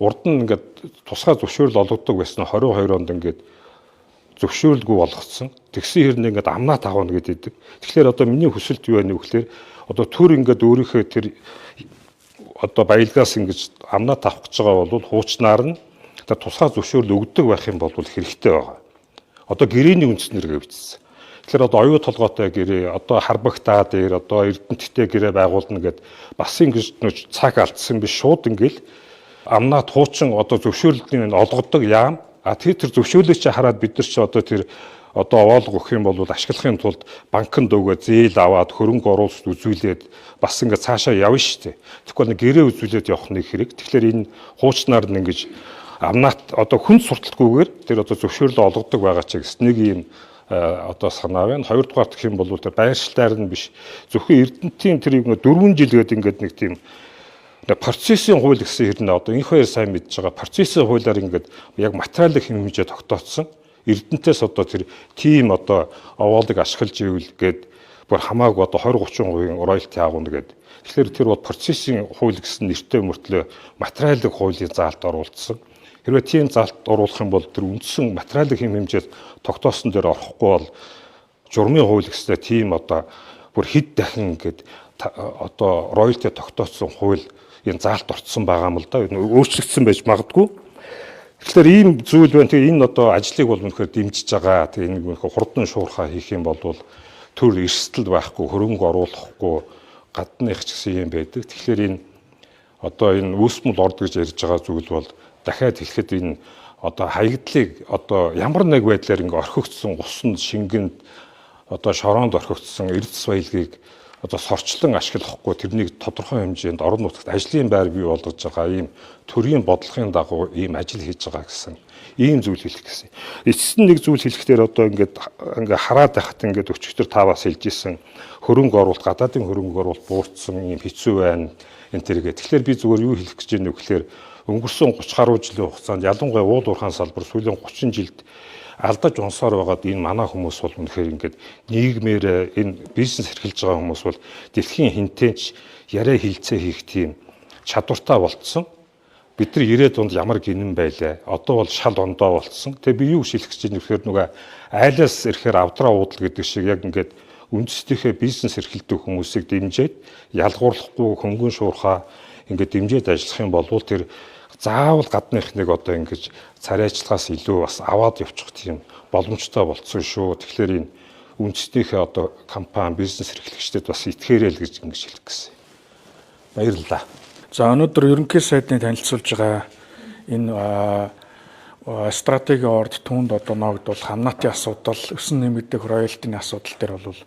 Урд нь ингээд тусгай зөвшөөрөл олгодог байсан 22 онд ингээд зөвшөөрлгүй болгоцсон. Тэгсэн хэрнээ ингээд амнаа тагна гэдэг. Тэгэхээр одоо миний хүсэлт юу вэ гэхээр одоо төр ингээд өөрийнхөө тэр одоо баялгаас ингэж амнаа тавах гэж байгаа бол хуучнаар нь Тэр тусгай зөвшөөрөл өгдөг байх юм бол хэрэгтэй байгаа. Одоо гэрээний үндснээр бичсэн. Тэгэхээр одоо оюу толгойтой гэрээ, одоо харбагтаа дээр, одоо Эрдэнэттэй гэрээ байгуулна гэд бас ингэж цаг алдсан биш, шууд ингээл амнаа туучин одоо зөвшөөрлийн олгодог яам. А тэр зөвшөөрлийг чи хараад бид нар чи одоо тэр одоо овоолго өгөх юм бол ашиглахын тулд банкнд өгөө зээл аваад хөрөнгө оруулалт үзүүлээд бас ингээд цаашаа явна шүү дээ. Тэгэхгүй нэг гэрээ үзүүлээд явах нэг хэрэг. Тэгэхээр энэ хуучнаар нь ингэж амнаат одоо хүн сурталтгүйгээр тэр одоо зөвшөөрлөө олгодог байгаа ч гэсэн нэг юм одоо санаа байна. Хоёрдугаар гэх юм бол тэр байршлаар нь биш. Зөвхөн Эрдэнэтийн тэр юм 4 жил гээд ингээд нэг тийм процессын хууль гэсэн хэрнээ одоо инх хоёр сайн мэдж байгаа. Процессын хуулиар ингээд яг материалын хэмжээ тогтооцсон. Эрдэнтээс одоо тэр тийм одоо овоолыг ашиглаж ивэл гээд бүр хамаагүй одоо 20 30% роялти агуулна гээд. Тэгэхээр тэр бол процессын хууль гэсэн нэртэй мөртлөө материалын хуулийн заалт оруулсан. Хэрвээ тийм залт оруулах юм бол тэр үндсэн материалын хэмжээд тогтоосон дээр орохгүй бол журмын хууль гэсээр тийм одоо бүр хэд дахин ингээд одоо роялти тогтооцсон хууль энэ заалт орцсон байгаа юм л да. Өөрчлөгдсөн байж магадгүй. Тэгэхээр ийм зүйл байна. Тэгээ энэ одоо ажлыг бол үнэхээр дэмжиж байгаа. Тэгээ энэ үнэхээр хурдан шуурхаа хийх юм бол төр эрсдэл байхгүй, хөрөнгө оруулахгүй гадных ч гэсэн юм байдаг. Тэгэхээр энэ одоо энэ үүсмэл орд гэж ярьж байгаа зүйл бол дахиад хэлэхэд энэ одоо хаягдлыг одоо ямар нэг байдлаар ингээ орхигдсон усанд шингэнд одоо шороонд орхигдсон эрдэс баялагийг одоо сорчлон ашиглахгүй тэрнийг тодорхой хэмжээнд орон нутагт ажлын байр бий болгож байгаа ийм төрийн бодлогын дагуу ийм ажил хийж байгаа гэсэн ийм зүйл хэлэх гэсэн. Эцэст нь нэг зүйл хэлэхдээ одоо ингээд ингээ хараад байхад ингээд өчигдөр та бас хэлж исэн хөрөнгө оруулалт гадаадын хөрөнгө оруулалт буурсан ийм хэцүү байна энэ тэргээ. Тэгэхээр би зүгээр юу хэлэх гэж байна вэ гэхээр өнгөрсөн 30 гаруй жилийн хугацаанд ялангуяа уул уурхайн салбар сүүлийн 30 жилд алдаж унсаар байгаад энэ манай хүмүүс бол үнэхээр ингээд нийгмээр энэ бизнес эрхэлж байгаа хүмүүс бол дэлхийн хинтээч яриа хилцээ хийх тийм чадвартай болцсон. Бид нар 90-ад онд ямар гинэн байлаа. Одоо бол шал ондоо болцсон. Тэгээ би юу шилэх гэж байна гэхээр нөгөө айлаас ирэхээр авдраа уудал гэдэг шиг яг ингээд үндэстнийхээ бизнес эрхэлдэг хүмүүсийг дэмжиж ялгуурлахгүй хөнгөн шуурхаа ингээд дэмжиж ажиллах юм бол тэр заавал гадныхныг одоо ингэж царайчлагаас илүү бас аваад явчих тийм боломжтой болцсон шүү. Тэгэхээр энэ үндэстнийхээ одоо компани бизнес эрхлэгчдэд бас итгээрэй л гэж ингэж хэлэх гэсэн. Баярлалаа. За өнөөдөр ерөнхий сайдны танилцуулж байгаа энэ стратегийн орд түүнд одоо ноогдуулах амнатын асуудал, өсөн нэмэгдэх роялтийн асуудал дээр бол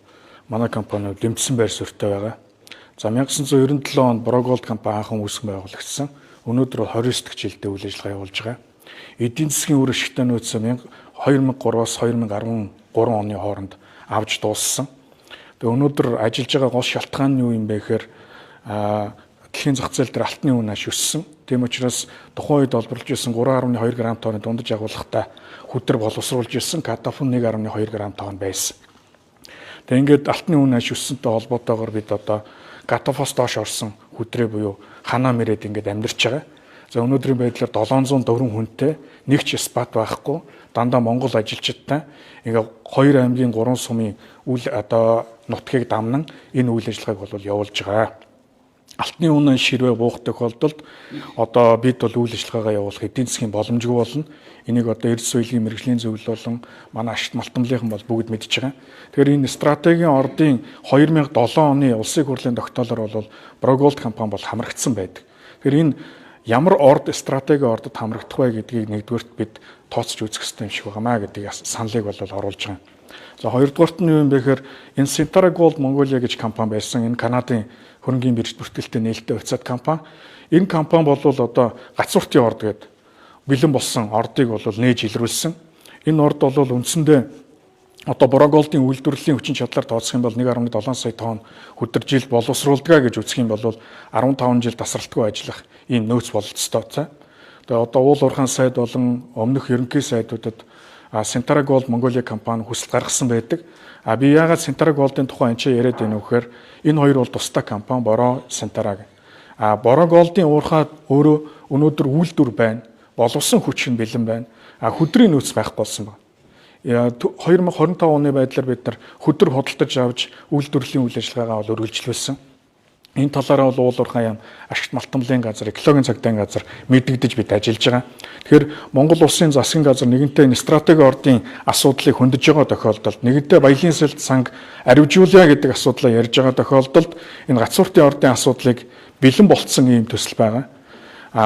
манай компани дэмжсэн байр суурьтай байгаа. За 1997 онд Brogold компани анхан үүсгэн байгуулагдсан. Өнөөдөр бол 29 дахь жилдээ үйл ажиллагаа явуулж байгаа. Эдийн засгийн үр ашигтай нөөц 2003-аас 2013 оны хооронд авч дууссан. Тэгээ өнөөдөр ажиллаж байгаа гол шалтгаан нь юу юм бэ гэхээр дэлхийн зах зээл дээр алтны үн маш өссөн. Тийм учраас тухайн үед олборлож исэн 3.2 грамм тонны дундаж агуулгатай хүдэр боловсруулж исэн катафон 1.2 грамм тонн байсан. Тэгээ ингээд алтны үн маш өссөнтэй холбоотойгоор бид одоо катафос доош орсон хүдрээ буюу ханаа мэрэд ингээд амьдарч байгаа. За өнөөдрийн байдлаар 704 хүнтэй нэг ч спат байхгүй, дандаа монгол ажилчидтай ингээ 2 аймгийн 3 сумын үйл одоо нутгийг дамнан энэ үйл ажиллагааг бол явуулж байгаа. Алтны үнэ ширвэ буух тохиолдолд одоо бид бол үйл ажиллагаагаа явуулах эдийн засгийн боломжгүй болно. Энийг одоо эрдэс соёлын мэргэжлийн зөвлөл болон манай ашигт малтамлынхан бол бүгд мэдж байгаа. Тэгэхээр энэ стратегийн ордын 2007 оны улсын хурлын тогтоолоор бол Brogold компани бол хамрагдсан байдаг. Тэгэхээр энэ ямар орд стратегийн ордод хамрагдах вэ гэдгийг нэгдүгээрт бид тооцож үзэх хэрэгтэй юм шиг байнамаа гэдгийг саналыг бол оруулж байгаа. За хоёрдугаарт нь юу юм бэ гэхээр энэ Centara Gold Mongolia гэж компани байсан. Энэ Канадын хөрөнгийн бирж бүртгэлтэй нээлттэй хувьцаат компани. Энэ компани бол одоо гацууртын орд гэдэг бэлэн болсон ордыг бол нээж илрүүлсэн. Энэ орд бол үндсэндээ одоо Brogold-ын үйлдвэрлэлийн хүчин чадлаар тооцох юм бол 1.7 сая тонн хүдэр жил боловсруулдаг гэж үзэх юм бол 15 жил тасралтгүй ажиллах ийм нөөц бололцтой. Тэгээ одоо уул уурхайн сайд болон өмнөх ерөнхий сайдуудад Centara Gold Mongolia компани хүсэлт гаргасан байдаг. А би яагаад Centara Gold-ын тухай энэ ч яриад байна вэ гэхээр энэ хоёр бол тусдаа компани Бороо Centara. А Бороо Gold-ын уурхай өөрөө өнөөдөр үйлдвэр байна. Боловсон хүч нь бэлэн байна. А хүдрийн нөөц байхгүй болсон байна. 2025 оны байдлаар бид нар хүдэр худалдаж авч үйлдвэрлэлийн үйл ажиллагаагаа бол үргэлжлүүлсэн. Энэ талаараа бол Уул уурхайн яам, ашигт малтамлын газар, экологийн цагдаагийн газар мэдэгдэж бид ажиллаж байгаа. Тэгэхээр Монгол улсын засгийн газар нэгэнтээ энэ стратеги ордын асуудлыг хөндөж байгаа тохиолдолд, нэгэнтээ баялгийн сэлт санг аривжуулъя гэдэг асуудлаа ярьж байгаа тохиолдолд энэ гацууртын ордын асуудлыг бэлэн болцсон ийм төсөл байгаа.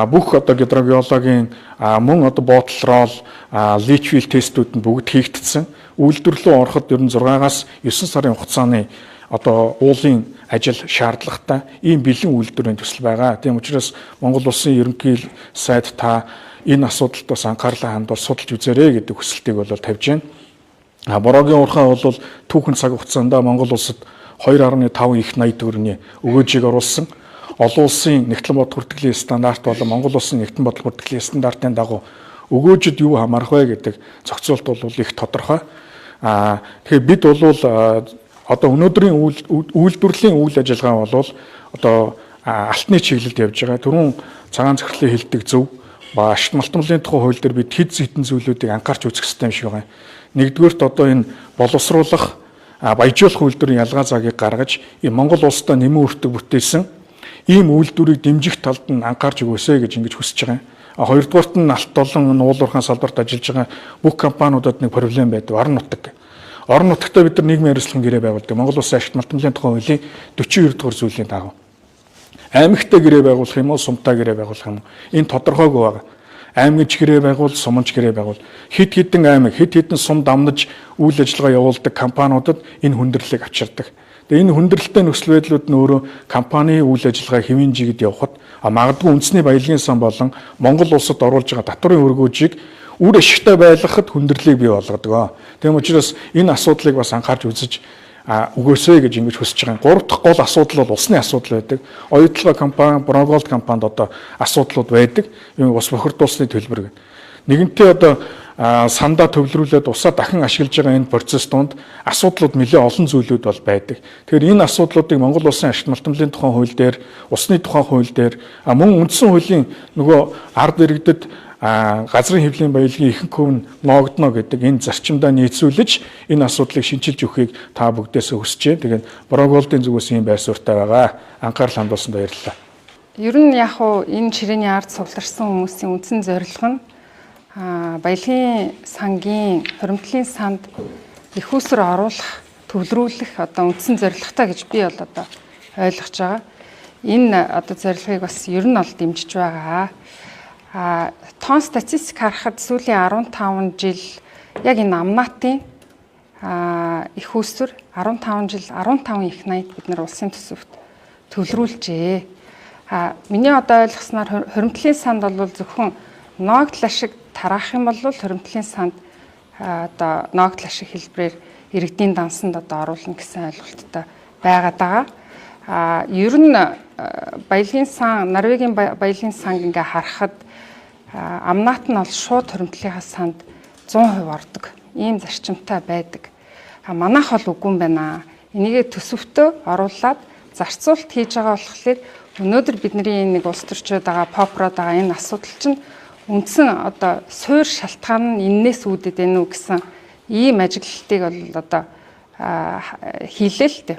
Бүх одоо гидрогеологийн мөн одоо ботл рол, личвил тестүүд нь бүгд хийгдсэн. Үйлдвэрлэлөө ороход ер нь 6-аас 9 сарын хугацааны одоо уулын ажил шаардлагатай ийм бэлэн үйлдвэрийн төсөл байгаа. Тийм учраас Монгол улсын ерөнхий сайд та энэ асуудалд бас анхаарлаа хандуул судалж үзээрэй гэдэг хүсэлтийг бол тавьж байна. Бороогийн уурхай бол түүхэн цаг хугацаанд Монгол улсад 2.5 их 80 төгрөгийн өгөөжийг оруулсан. Олон улсын нэгтлэн бодох бүртгэлийн стандарт болон Монгол улсын нэгтлэн бодох бүртгэлийн стандартын дагуу өгөөжид юу хамаарах вэ гэдэг зохицуулт бол их тодорхой. Тэгэхээр бид бол одоо өнөөдрийн үйлдвэрлэлийн үйл ажиллагаа бол одоо алтны чиглэлд явж байгаа. Түрүүн цагаан захирлын хэлдэг зөв. Ашигт малтамлын тухай хууль дээр бид хэд хэдэн зүйлүүдийг анхаарч үзэх хэрэгтэй юм шиг байгаа. Нэгдүгээрт одоо энэ боловсруулах, баяжуулах үйлдвэрийн ялгаа цагийг гаргаж, Монгол улстай нэмэн өртөг бүтээсэн ийм үйлдвэрийг дэмжих талд нь анхаарч өгөөсэй гэж ингэж хүсэж байгаа. Хоёрдугаарт нь алт болон уул уурхайн салбарт ажиллаж байгаа бүх компаниудад нэг проблем байдаг. Орон нутаг. Орон нутагтаа бид нар нийгмийн хариуцлагын гэрээ байгуулдаг. Монгол улсын ашигт малтамлын тухай хуулийн 42 дугаар зүйлийн дагуу. Аймагтай гэрээ байгуулах юм уу, сумтай гэрээ байгуулах юм уу? Энэ тодорхойгүй байгаа. Аймагч гэрээ байгуул, суманч гэрээ байгуул. Хэд хэдэн аймаг, хэд хэдэн сум дамнаж үйл ажиллагаа явуулдаг компаниудад энэ хүндрэлийг авчирдаг. Тэгээ энэ хүндрэлтэй нөхцөл байдлууд нь өөрөө компани үйл ажиллагаа хэвийн жигд явхад магадгүй үндэсний баялагын сан болон Монгол улсад оруулж байгаа татварын өргөөжийг үр ашигтай байлгахад хүндрэлийг бий болгодог. Тийм учраас энэ асуудлыг бас анхаарч үзэж өгөөсэй гэж ингэж хүсэж байгаа. Гурав дахь гол асуудал бол усны асуудал байдаг. Оюутлага компани, Броголд компанид одоо асуудлууд байдаг. Юм ус бохирдуулсны төлбөр гэдэг. Нэгэнтээ одоо сандаа төвлөрүүлээд усаа дахин ашиглаж байгаа энэ процесс донд асуудлууд нэлээд олон зүйлүүд бол байдаг. Тэгэхээр энэ асуудлуудыг Монгол улсын ашигт малтамлын тухай хууль дээр, усны тухай хууль дээр, мөн үндсэн хуулийн нөгөө ард иргэдэд газрын хэвлийн баялагын ихэнх хөв нь ноогдно гэдэг энэ зарчимдаа нийцүүлж энэ асуудлыг шинчилж өгөхийг та бүгдээс хүсэж байна. Тэгээд Броголдын зүгээс ийм байр суурьтай байгаа. Анхаарал хандуулсанд баярлалаа. Ер нь яг уу энэ ширээний ард цугларсан хүмүүсийн үндсэн зорилго нь баялагын сангийн хуримтлалын санд их усэр оруулах, төвлөрүүлэх одоо үндсэн зорилготой гэж би бол одоо ойлгож байгаа. Энэ одоо зорилгыг бас ер нь бол дэмжиж байгаа. Тоон статистик харахад сүүлийн 15 жил яг энэ амнаатын их усэр 15 жил 15 их 80 бид нар улсын төсөвт төвлөрүүлжээ. Миний одоо ойлгосноор хуримтлалын санд бол зөвхөн ноогдол ашиг тараах юм бол хуримтлалын санд одоо ноогдол ашиг хэлбэрээр иргэдийн дансанд одоо оруулна гэсэн ойлголттой байгаад байгаа. Ер нь баялагын сан, Норвегийн баялагын санг ингээ харахад амнаат нь бол шууд хуримтлалынхаа санд 100% ордог. Ийм зарчимтай байдаг. Манайх бол үгүй юм байна. Энийгээ төсөвтөө оруулаад зарцуулалт хийж байгаа болохоор өнөөдөр бидний нэг улс төрчид байгаа, попрод байгаа энэ асуудал чинь үндсэн одоо суур шалтгаан нь эннээс үүдээд байна уу гэсэн ийм ажиглалтыг бол одоо хийлээ л дээ.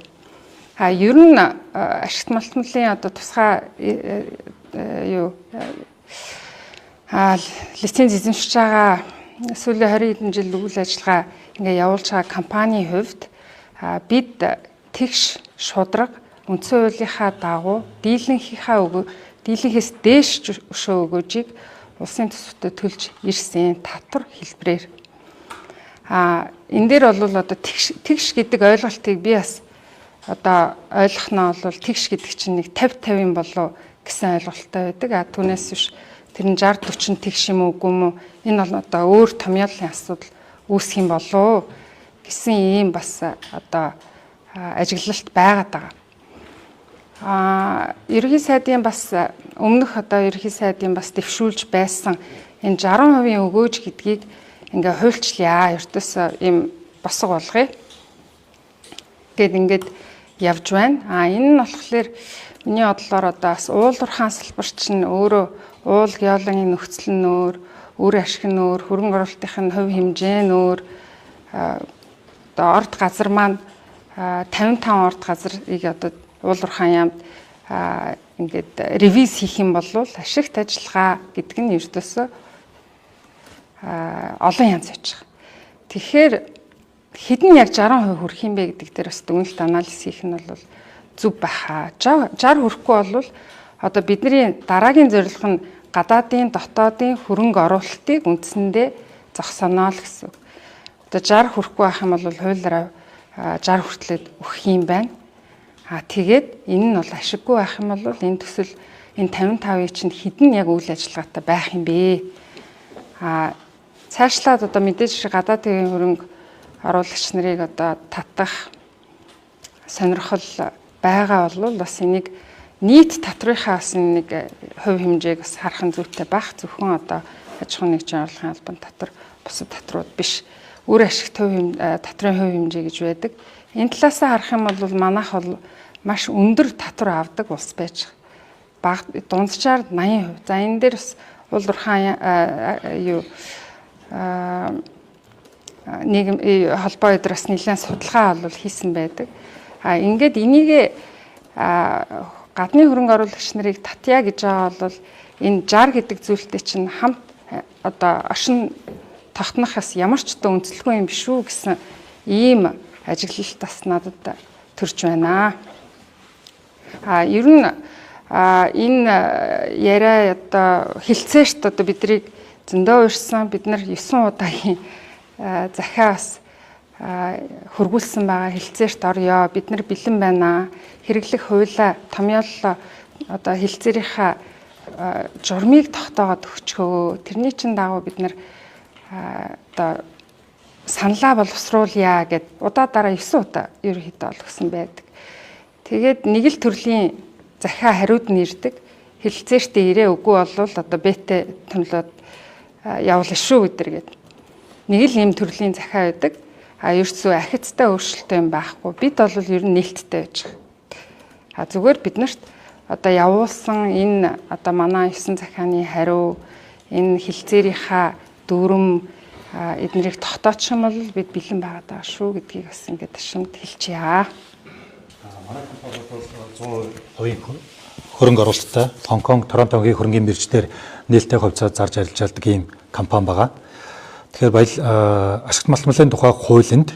Ер нь ашигт малтмлын одоо тусгай юу лиценз эзэмшиж байгаа сүүлийн 20 хэдэн жил үйл ажиллагаа ингээ явуулж байгаа компанийн хувьд бид тэгш шудраг үндсэн хуулийнхаа дагуу дийлэнхийнхаа дийлэнхээс дээш өшөө өгөөжийг улсын төсөвтөө төлж ирсэн татвар хэлбэрээр. Энэ дээр бол одоо тэгш гэдэг ойлголтыг би бас одоо ойлгохноо бол тэгш гэдэг чинь нэг 50 50 юм болов гэсэн ойлголттой байдаг. Түүнээс биш тэр нь 60 40 тэгш юм уу үгүй юм уу? Энэ бол одоо өөр томьёоллын асуудал үүсэх юм болов гэсэн ийм бас одоо ажиглалт байгаад байгаа. Ерөнхий сайдын бас өмнөх одоо ерөнхий сайдын бас дэвшүүлж байсан энэ 60% өгөөж гэдгийг ингээ хуульчлаа. Ертөөс ийм босго болгоё гэд ингээд явж байна. Энэ нь болохоор миний бодлоор одоо бас уул уурхайн салбар чинь өөрөө уул геологийн нөхцөл нь өөр, үр ашиг нь өөр, хөрөнгө оруулалтын хувь хэмжээ нь өөр. Одоо орд газар маань 55 орд газрыг одоо уул уурхайн яамд Ингээд ревиз хийх юм бол ашигт ажиллагаа гэдэг нь ердөөсөө олон янз байж байгаа. Тэгэхээр хэдэн яг 60% хүрэх юм бэ гэдэг дээр бас дүгнэлт анализ хийх нь бол зөв байхаа. 60 хүрэхгүй бол одоо бидний дараагийн зорилго нь гадаадын дотоодын хөрөнгө оруулалтыг үндсэндээ зогсооно л гэсэн. Одоо 60 хүрэхгүй байх юм бол хуулиараа 60 хүртлээд өгөх юм байна. А тэгээд энэ нь бол ашиггүй байх юм бол энэ төсөл энэ 55-ыг чинь хэдэн яг үйл ажиллагаатай байх юм бэ? А цаашлаад одоо мэдээж гадаадын хөрөнгө оруулагч нарыг одоо татах сонирхол байгаа бол бас энийг нийт татврынхаа бас нэг хувь хэмжээг бас харах нь зүйтэй байх. Зөвхөн одоо аж ахуйн нэгжийн орлогын албан татвар, бусад татварууд биш. Үр ашигт хувь татврын хувь хэмжээ гэж байдаг. Энэ талаас нь харах юм бол манайх бол маш өндөр татвар авдаг улс байж байгаа. Баг дунджаар 80%. За энэ дээр бас уул уурхайн юу нийгэм холбоо өдр бас нэлээд судалгаа бол хийсэн байдаг. А ингээд энийг гадны хөрөнгө оруулагч нарыг татъя гэж байгаа бол энэ 60 гэдэг зүйлтэй чинь хамт одоо оршин тогтнохоос ямар ч одоо үндэслэгүй юм биш үү гэсэн ийм ажиглалт бас надад төрж байна. А ер нь энэ яриа одоо хилцээрт одоо бидрийг зөндөө уурсан, бид нар 9 удаагийн захиа бас хөргүүлсэн байгаа. Хилцээрт орё, бид нар бэлэн байна. Хэрэглэх хуулиа томьёоллоо одоо хилцээрийнхаа журмыг тогтоогоод өгчхөө. Тэрний чин дагуу бид нар одоо саналаа боловсруулъя гэд удаа дараа 9 удаа ерөнхийдөө олгосон байдаг. Тэгээд нэг л төрлийн захиа хариуд нь ирдэг. Хэлэлцээртээ ирээ үгүй болвол одоо бэтэ томлоод явуулна шүү гэдэр гээд. Нэг л ийм төрлийн захиа байдаг. А ерөөсөө ахицтай өөрчлөлттэй юм байхгүй. Бид бол ер нь нээлттэй байж байгаа. А зүгээр бид нарт одоо явуулсан энэ одоо манай 9 захианы хариу, энэ хэлцээрийнхаа дүрм эднэрийг тогтоочих юм бол бид бэлэн байгаад байгаа шүү гэдгийг бас ингээд ташамд хэлчихье. Манай компани бол 100% хөрөнгө оруулалттай Хонконг, Торонтогийн хөрөнгийн бирж дээр нээлттэй хувьцаа зарж арилжаалдаг ийм компани байгаа. Тэгэхээр баял ашигт малтмалын тухай хуулинд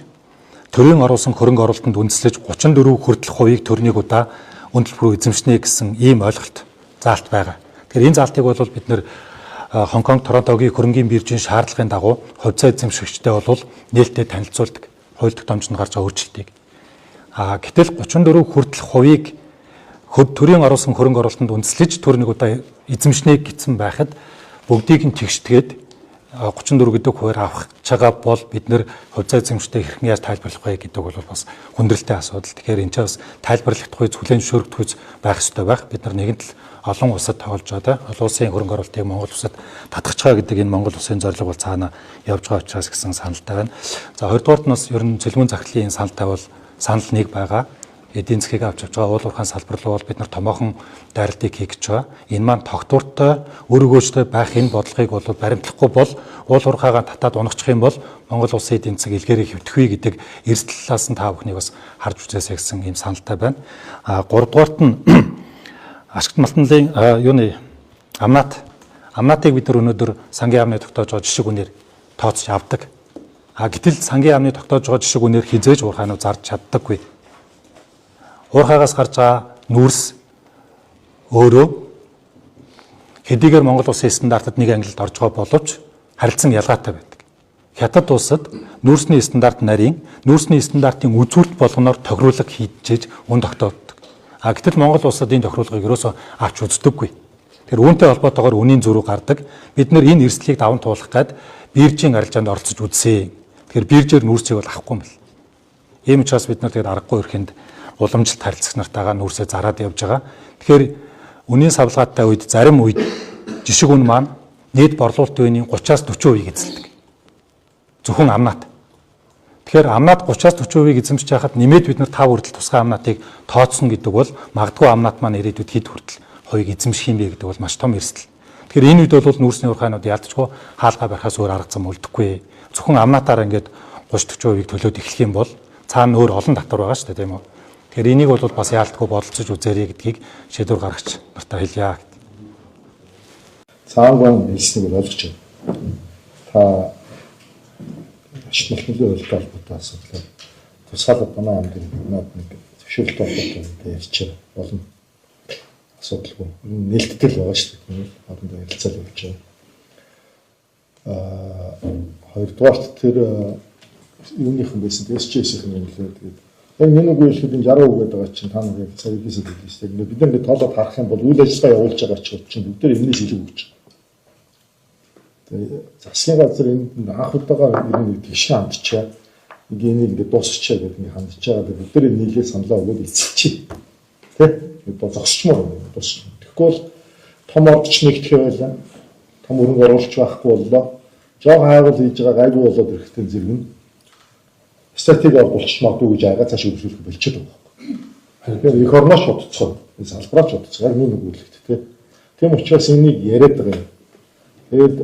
төрийн оруулсан хөрөнгө оруулалтанд үндэслэж 34 хүртэлх хувийг төрнийг удаа үн төлбөрөөр эзэмшнэ гэсэн ийм ойлголт заалт байгаа. Тэгэхээр энэ заалтыг бол бид нэр Хонконг, Торонтогийн хөрөнгийн биржийн шаардлагын дагуу хувьцаа эзэмшигчтэй бол нээлттэй танилцуулдаг хууль тогтоомжинд гарч байгаа өөрчлөлтийг. А гэтэл 34 хүртэлх хувийг төрийн оруулсан хөрөнгө оруулалтанд үндэслэж төр нэг удаа эзэмшнэ гэсэн байхад бүгдийг нь тэгшгээд 34 гэдэг хувиар авах чагаа бол бид нэр хувьцаа эзэмшигчтэй хэрхэн яаж тайлбарлах вэ гэдэг бол бас хүндрэлтэй асуудал. Тэгэхээр энэ ч бас тайлбарлахдах үе хүлээн зөвшөөрөгдөх үе байх ёстой байх. Бид нар нэгэнт л олон улсад тоглож байгаа, олон улсын хөрөнгө оруулалтыг Монгол улсад татгах чаа гэдэг энэ Монгол улсын зорилго бол цаана явж байгаа учраас гэсэн саналтай байна. За хоёрдугаарт нь бас ер нь цөлмөн захирлын энэ саналтай бол санал нэг байгаа. Эдийн засгийг авч явж байгаа уул уурхайн салбар руу бол бид нар томоохон дайралтыг хийх гэж байгаа. Энэ маань тогтвортой, үр өгөөжтэй байх энэ бодлогыг бол баримтлахгүй бол уул уурхайгаа татаад унахчих юм бол Монгол улсын эдийн засаг илгээрээ хэвтэхгүй гэдэг эрс талаас нь та бүхнийг бас харж үзээсэй гэсэн ийм саналтай байна. А гуравдугаарт нь ашигт малтмалын юуны амнатыг бид нар өнөөдөр сангийн яамны тогтоож байгаа жишг үнээр тооцож авдаг. А гэтэл сангийн яамны тогтоож байгаа жишг үнээр хизээж уурхайнуу зарж чаддаггүй. Уурхайгаас гарч байгаа нүүрс өөрөө хэдийгээр Монгол улсын стандартад нэг ангилалд орж байгаа боловч харилцан ялгаатай байдаг. Хятад улсад нүүрсний стандарт нарийн, нүүрсний стандартын үзүүлэлт болгоноор тохируулга хийж үн тогтооддог. А гэтэл Монгол улсад энэ тохируулгыг ерөөсөө авч үздэггүй. Тэгэхээр үүнтэй холбоотойгоор үнийн зөрүү гардаг. Бид нэр энэ эрсдлийг даван туулах гээд биржийн арилжаанд оролцож үзсэн. Тэгэхээр биржээр нүүрсийг бол авахгүй юм байна. Ийм учраас бид нар тэгээд аргагүй өрхөнд уламжлалт харилцагч нартайгаа нүүрсээ зараад явж байгаа. Тэгэхээр үнийн савлгаатай үед зарим үед жишг үн маань нийт борлуулалтын үеийн 30-аас 40% эзэлдэг. Зөвхөн амнат. Тэгэхээр амнат 30-аас 40% эзэмшиж байхад нэмээд бид нар 5 хүртэл тусгай амнатыг тооцсон гэдэг бол магадгүй амнат маань ирээдүйд хэд хүртэл хувийг эзэмших юм бэ гэдэг бол маш том эрсдэл. Тэгэхээр энэ үед бол нүүрсний уурхайнууд ялдчгүй хаалгаа барихаас өөр арга зам үлдэхгүй. Зөвхөн амнатаар ингээд 30-40% төлөөд эхлэх юм бол цаана өөр олон татвар байгаа шүү дээ, тийм үү? Тэгэхээр энийг бол бас яалтгүй бодолцож үзээрэй гэдгийг шийдвэр гаргагч нартаа хэлье. Цаангуун хэлснийг ойлгож байна. Та ашиг малтмын хуультай холбоотой асуудлаар тусгаалаад манай ам дээр над нэг зөвшөөрөлтэй холбоотой ярьчих болно. Асуудалгүй. Нээлттэй л байгаа шүү дээ. Хоорондоо ярилцаал явж байгаа. Хоёрдугаарт тэр юуныхан байсан SJS-ийн юм лээ. Тэгээд яг нэг үг хэлэхэд энэ 60% гэдэг байгаа чинь та нар яг сая хэлсэн хэлсэн шүү дээ. Бид нар ингээд тоолоод харах юм бол үйл ажиллагаа явуулж байгаа ч чинь бүгд энэс илүү өгч байгаа. Тэгээд засгийн газар энд анх удаага ер нь тэгшин хандчаа. Нэг энийг ингээд дуусчихаа гэдэг ингээд хандж байгаа. Тэгээд бид нар нийлээ саналаа өгөөд эцэлчихье. Тэ? Бид зогсчмоор юм дуусчих. Тэгэхгүй бол том ордч нэгтгэх байлаа. Том хөрөнгө оруулагч байхгүй боллоо. Жог хайгуул хийж байгаа гайгүй болоод ирэхтэй зэрэг нь стратеги болчих магадгүй гэж айгаа цааш үргэлжлүүлэх болчиход байгаа байхгүй. Тэгэхээр эх орнооч бодцгоо, салбараач бодцгоо яг нүг үлэгт тэ. Тийм учраас энийг яриад байгаа юм. Тэгээд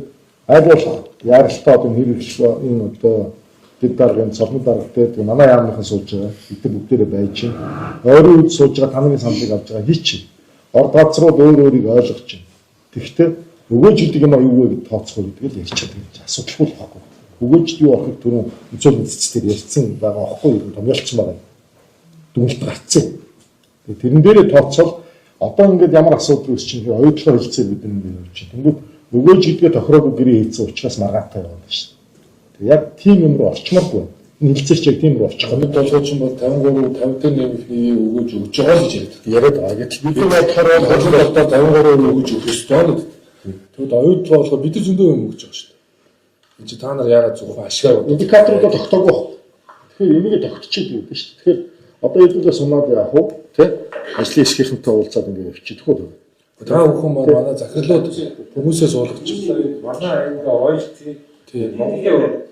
аль болох яралтай одоо нэр хэрэглэх энэ одоо дэд даргын цолмон дарга дээр манай яамныхан сууж байгаа. Бид нар бүгдээрээ байж байна. Ойрын үед сууж байгаа та нарын саналыг авч байгаа хийчих. Орд газрууд өөр өөрийг ойлгож байна. Тэгэхдээ өгөөж гэдэг юм а юу вэ гэд тооцохгүй гэдэг л ярьчихад байгаа гэж асуудалгүй л байхгүй. Өгөөжд юу орохыг түрүүн үзүүл цэцээр ярьсан байгаа аахгүй юу, томьёолцсон байгаа. Дүгнэлт гарцсан. Тэгээ тэрэн дээрээ тооцоол одоо ингээд ямар асуудал үүсч чинь оюутлогоор хэлцээ бид нар ингээд явж чинь. Тэнгүүд өгөөж гэдгээ тохироогүй гэрээ хийцэн учраас маргаатай яваад байна шүү дээ. Тэгээ яг тийм юм руу орчмооргүй. Энэ хэлцээч яг тийм рүү очих. Хамт толгойч нь бол 53 50-тай нэмэх нэг өгөөж өгч байгаа л гэж яриад байгаа. Гэтэл бид нар бодохоор бол 53% өгөөж өгөх ёстой л гэдэг. Тэгвэл оюутлогоо болохоор бид нар зөндөө юм өгч байгаа шүү дээ. Энд чи та нар яагаад зөвхөн ашигаар боддог? Индикаторуудаа тогтоогүй баг. Тэгэхээр энийг тогтчиход байдаг шүү дээ. Тэгэхээр одоо хэдүүлээ сунаад яах вэ? Тэ? Ажлын хэсгийнхэнтэй уулзаад ингэ явчих үү? Та бүхэн маань манай захирлууд хүмүүсээ суулгаж байна. Манай ингээ ойлт Тийм. Монголын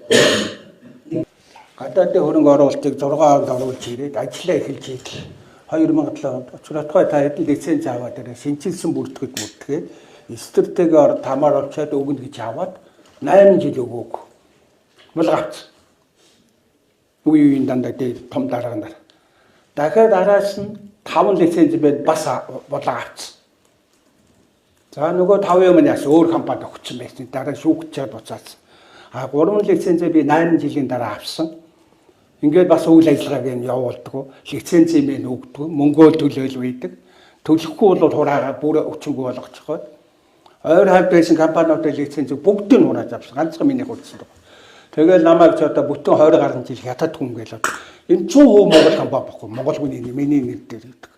Гадаадын хөрөнгө оруулалтыг 6 онд оруулж ирээд ажиллаа эхэлж идэл 2007 онд Очротгой та хэдэн лиценз аваад ирээ шинчилсэн бүртгэд бүртгээд стратеги ор тамаар олчоод өгнө гэж аваад 8 жил өгөөг. Булгавц. Үе үеийн дандаа дээр том дарга нар. Дахиад араас нь 5 лиценз байд бас булгаа авцсан. За нөгөө 5 юм нь яас өөр компанид өгсөн байсан. Дараа шүүгчээд буцаасан. А 3 лицензээ би 8 жилийн дараа авсан. Ингээд бас үйл ажиллагааг нь явуулдаг. Лицензийн мэн өгдөг. Мөнгөө төлөөл үйдэг. Төлөхгүй бол хураагаа бүр өчөнгөө болгочиход. Ойр хавьд байсан компаниудын лицензийг бүгдийг нь хурааж авсан. Ганцхан миний хурцсан. Тэгэл намайг ч одоо бүтэн 20 гаруй жил хятад хүн гээл одоо. Энэ 100% Монгол компани бохгүй. Монгол хүний миний нэр дээр гэдэг.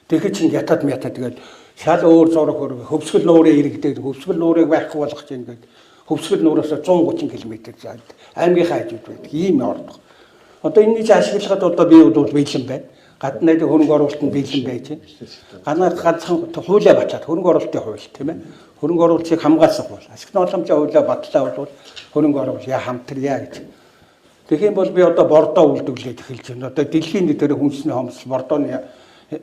Тэгэхэд чинь хятад мята тэгэл шал өөр зураг хөрөг хөвсгөл нуурын иргэдээ хөвсгөл нуурыг байхгүй болгох чинь ингээд хөвсгөл нуураас 130 км зайд аймгийнхаа хажууд байдаг ийм ордог. Одоо энэний чи ашиглахад одоо би бол бэлэн байна. Гадна нэг хөрөнгө оруулалт нь бэлэн байж байна. Ганцхан хуулиа батлаад хөрөнгө оруулалтын хууль тийм ээ. Хөрөнгө оруулалтыг хамгаалсан хууль. Ашигны боломжийн хуулиа батлаа бол хөрөнгө оруулалт хамтрая гэж. Тэгэх юм бол би одоо бордоо үйлдвэрлээд эхэлж байна. Одоо дэлхийн нийтээр хүнсний хомсдол бордооны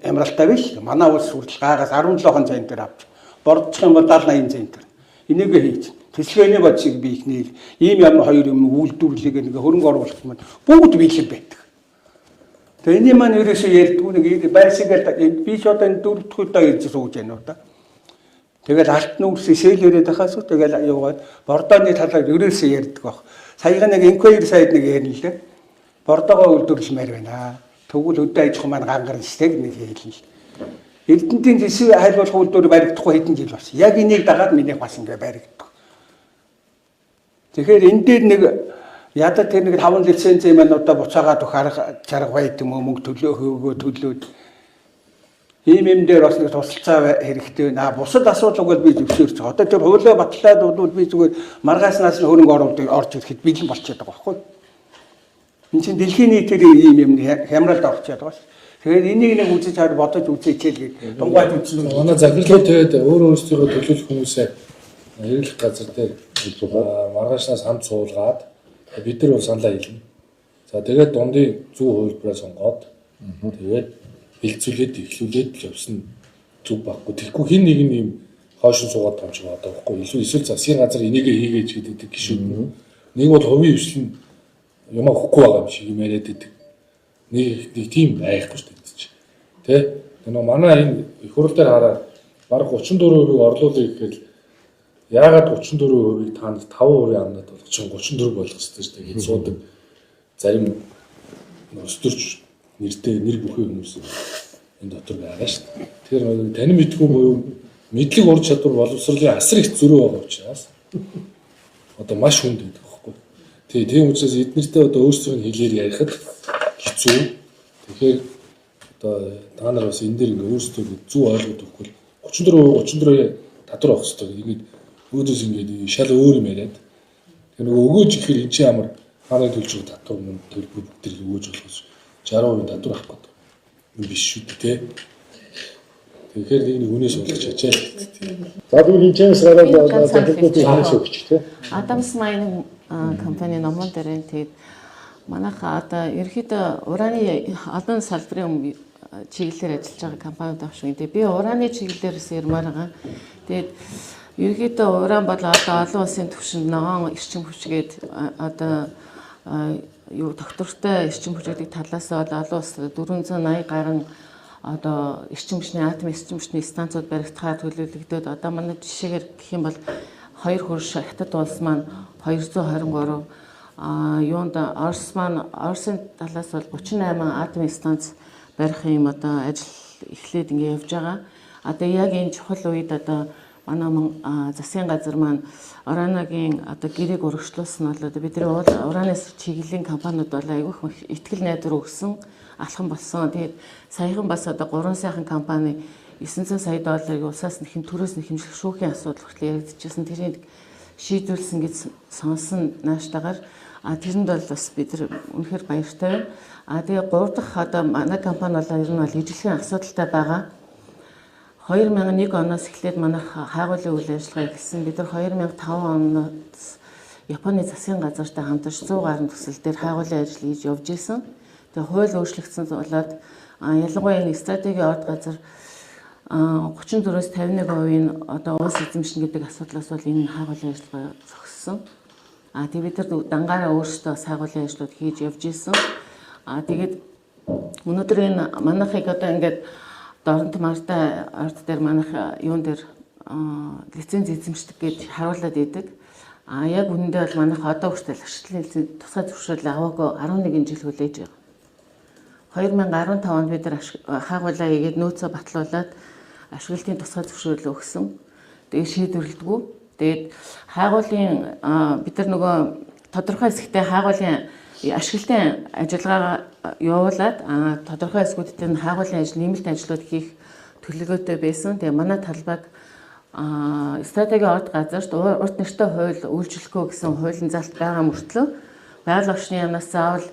хямралтай биш. Манай улс хүртэл гаагаас 17 центр авч. Бордчих юм бол 70 80 центр. Энийг хийж. Тэсэлгээний бодсыг би ихний ийм ямар хоёр юм үйлдвэрлэлийг нэг хөрөнгө оруулалт маань бүгд бэлэн байдаг. Тэгээ энэний маань ерөөсөө ярьдгүй нэг байсагээл би ч одоо энэ дөрөв дэх удаа ирж сууж байна уу да. Тэгэл алт нүүрс сэл яриад байхаас тэгэл юугаад бордооны талаар ерөөсөө ярьдаг баг. Саяхан нэг инквайр сайд нэг ярина лээ. Бордоогоо үйлдвэрлэмээр байна. Тэгвэл хөдөө аж ахуй маань гангарна штэ нэг хэлнэ л. Эрдэнтийн зэсэг хайлуулах үйлдвэр баригдахгүй хэдэн жил болсон. Яг энийг дагаад минийх бас ингээ баригдах. Тэгэхээр энэ дээр нэг ядад тэр нэг 5 лицензийн маань одоо буцаагаад өгөх арга чарга байд юм уу мөнгө төлөө хөөгөө төлөөд ийм юм дээр бас нэг тусалцаа хэрэгтэй байна. Бусад асуудал бол би зөвшөөрч байгаа. Одоо тэр хуулиа батлаад бол би зүгээр маргааснаас нь хөрөнгө оруулалт орж ирэхэд бэлэн болчиход байгаа байхгүй юу? Энэ чинь дэлхийн нийтээр ийм юм хямралд орчоод байгаа ш. Тэгэхээр энийг нэг үзэж хаад бодож үзээч л гээд дунгуйд үзсэн. Манай захирлууд тэгээд өөр өөрсдийгөө төлөөлөх хүмүүсээ хэрэглэх газар дээр маргаашнаас хамт суулгаад бид нар бол саналаа хэлнэ. За тэгээд дундын зөв хувилбараа сонгоод тэгээд хилцүүлээд эхлүүлээд л явсан зүг байхгүй. Тэгэхгүй хин нэг нь юм хойшин суугаад том шиг байгаа байхгүй. Илүү эсвэл засгийн газар энийгээ хийгээч гэдэг гişүүд. Нэг бол хувийн хвшил нь юмаа өгөхгүй байгаа юм шиг юм яриад идэг. Нэг тийм байхгүй шүү дээ. Тэ? Нөгөө манай энэ их хурл дээр хараад бараг 34%-ийг орлуулъя гэхэд яагаад 34%-ийг та нар 5% амнаад болгох чинь 34 болгох хэрэгтэй шүү дээ гэж суудаг зарим өстөрч нэртэй нэр бүхий хүмүүс энэ дотор байгаа шүү дээ. Тэгэхээр танин мэдгүй буюу мэдлэг ур чадвар боловсролын асар их зөрүү байгаа учраас одоо маш хүнд байдаг байхгүй. Тий, тийм учраас эднэртэй одоо өөрсдийн хэлээр ярихад хэцүү. Тэгэхээр одоо та нар бас энэ дээр ингээ өөрсдөө зөв ойлгоод өгөхгүй 34 34-ийн татвар авах хэрэгтэй гэдэг. Ингээд өөдөөс ингээд шал өөр юм яриад. Тэгэхээр нөгөө өгөөж ихээр эн чинь ямар хааны төлж байгаа татвар мөн төлбөр бүгд өгөөж болохоос 60% татвар авах гэдэг юм биш шүү дээ, тэ. Тэгэхээр нэг нэг хүнээс болгож ачаал. За тэгвэл энэ чэнэс гараад захиргауудыг ханаас өгч тэ. Adams Mining компани номон дээр тэгээд манайха одоо ерөөхдөө ураны олон салбарын чиглэлээр ажиллаж байгаа компаниуд байх шиг. Тэгээ би ураны чиглэлээрээс ярмаар байгаа. Тэгээд ерөөхдөө уран бол одоо олон улсын түвшинд ногоон эрчим хүчгээд одоо юу доктортой эрчим хүч гэдэг талаас бол олон улс 480 гаруй одоо эрчим хүчний атом эрчим хүчний станцууд баригдахаар төлөвлөгдөөд одоо манай жишээгээр гэх юм бол хоёр хөрш Хятад улс маань 223 юунд Орос маань Оросын талаас бол 38 атомын станц барих юм одоо ажил эхлээд ингэ явж байгаа. Одоо яг энэ чухал үед одоо манай засгийн газар маань Ороногийн одоо гэрээг урагшлуулсан бол одоо бидний ураны чиглэлийн компаниуд бол айгүйх итгэл найдвар өгсөн алхам болсон. Тэгээд саяхан бас одоо 3 сайхан компани 900 сая долларыг улсаас нь төрөөс нь хэмжих шүүхийн асуудал хүртэл яригдчихсан. Тэрийг шийдвэрлсэн гэж сонсон нааштайгаар тэрэнд бол бас бид нар үнэхээр баяртай байна. Тэгээ 3 дахь одоо манай компани бол ер нь бол ижлэхэн асуудалтай байгаа. 2001 оноос эхлээд манай хайгуулын үйл ажиллагаа эхэлсэн. Бид нар 2005 оноос Японы засгийн газартай хамтарч 100 гаруй төсөл дээр хайгуулын ажил хийж явж исэн. Тэгээ хууль өөрчлөгдсөн болоод ялангуяа энэ стратегийн орд газар 34-өөс 51%-ийн одоо улс эзэмшин гэдэг асуудлаас бол энэ хайгуулын ажиллагаа зогссон. Тэгээ бид нар дангаараа өөрсдөө бас хайгуулын ажлууд хийж явж исэн. Тэгээд өнөөдөр энэ манайхыг одоо ингээд Доронт Мартай ард дээр манайх юун дээр лиценз эзэмшдэг гэж харуулад идэг. Яг үнэндээ бол манайх одоо хүртэл ашиглалтын лиценз тусгай зөвшөөрөл аваагүй 11 жил хүлээж байгаа. 2015 онд бид нар хайгуулаа хийгээд нөөцөө батлуулаад ашиглалтын тусгай зөвшөөрөл өгсөн. Тэгээд шийдвэрлэдэггүй. Тэгээд хайгуулын бид нар нөгөө тодорхой хэсэгтээ хайгуулын ашиглалтын ажиллагаагаа явуулаад тодорхой хэсгүүдтэй нь хайгуулын ажил нэмэлт ажлууд хийх төлөвлөгөөтэй байсан. Тэгээ манай талбайг стратегийн орд газарт урт нэртэй хууль үйлчлэхгүй гэсэн хуулийн залт байгаа мөртлөө байгаль орчны яамнаас заавал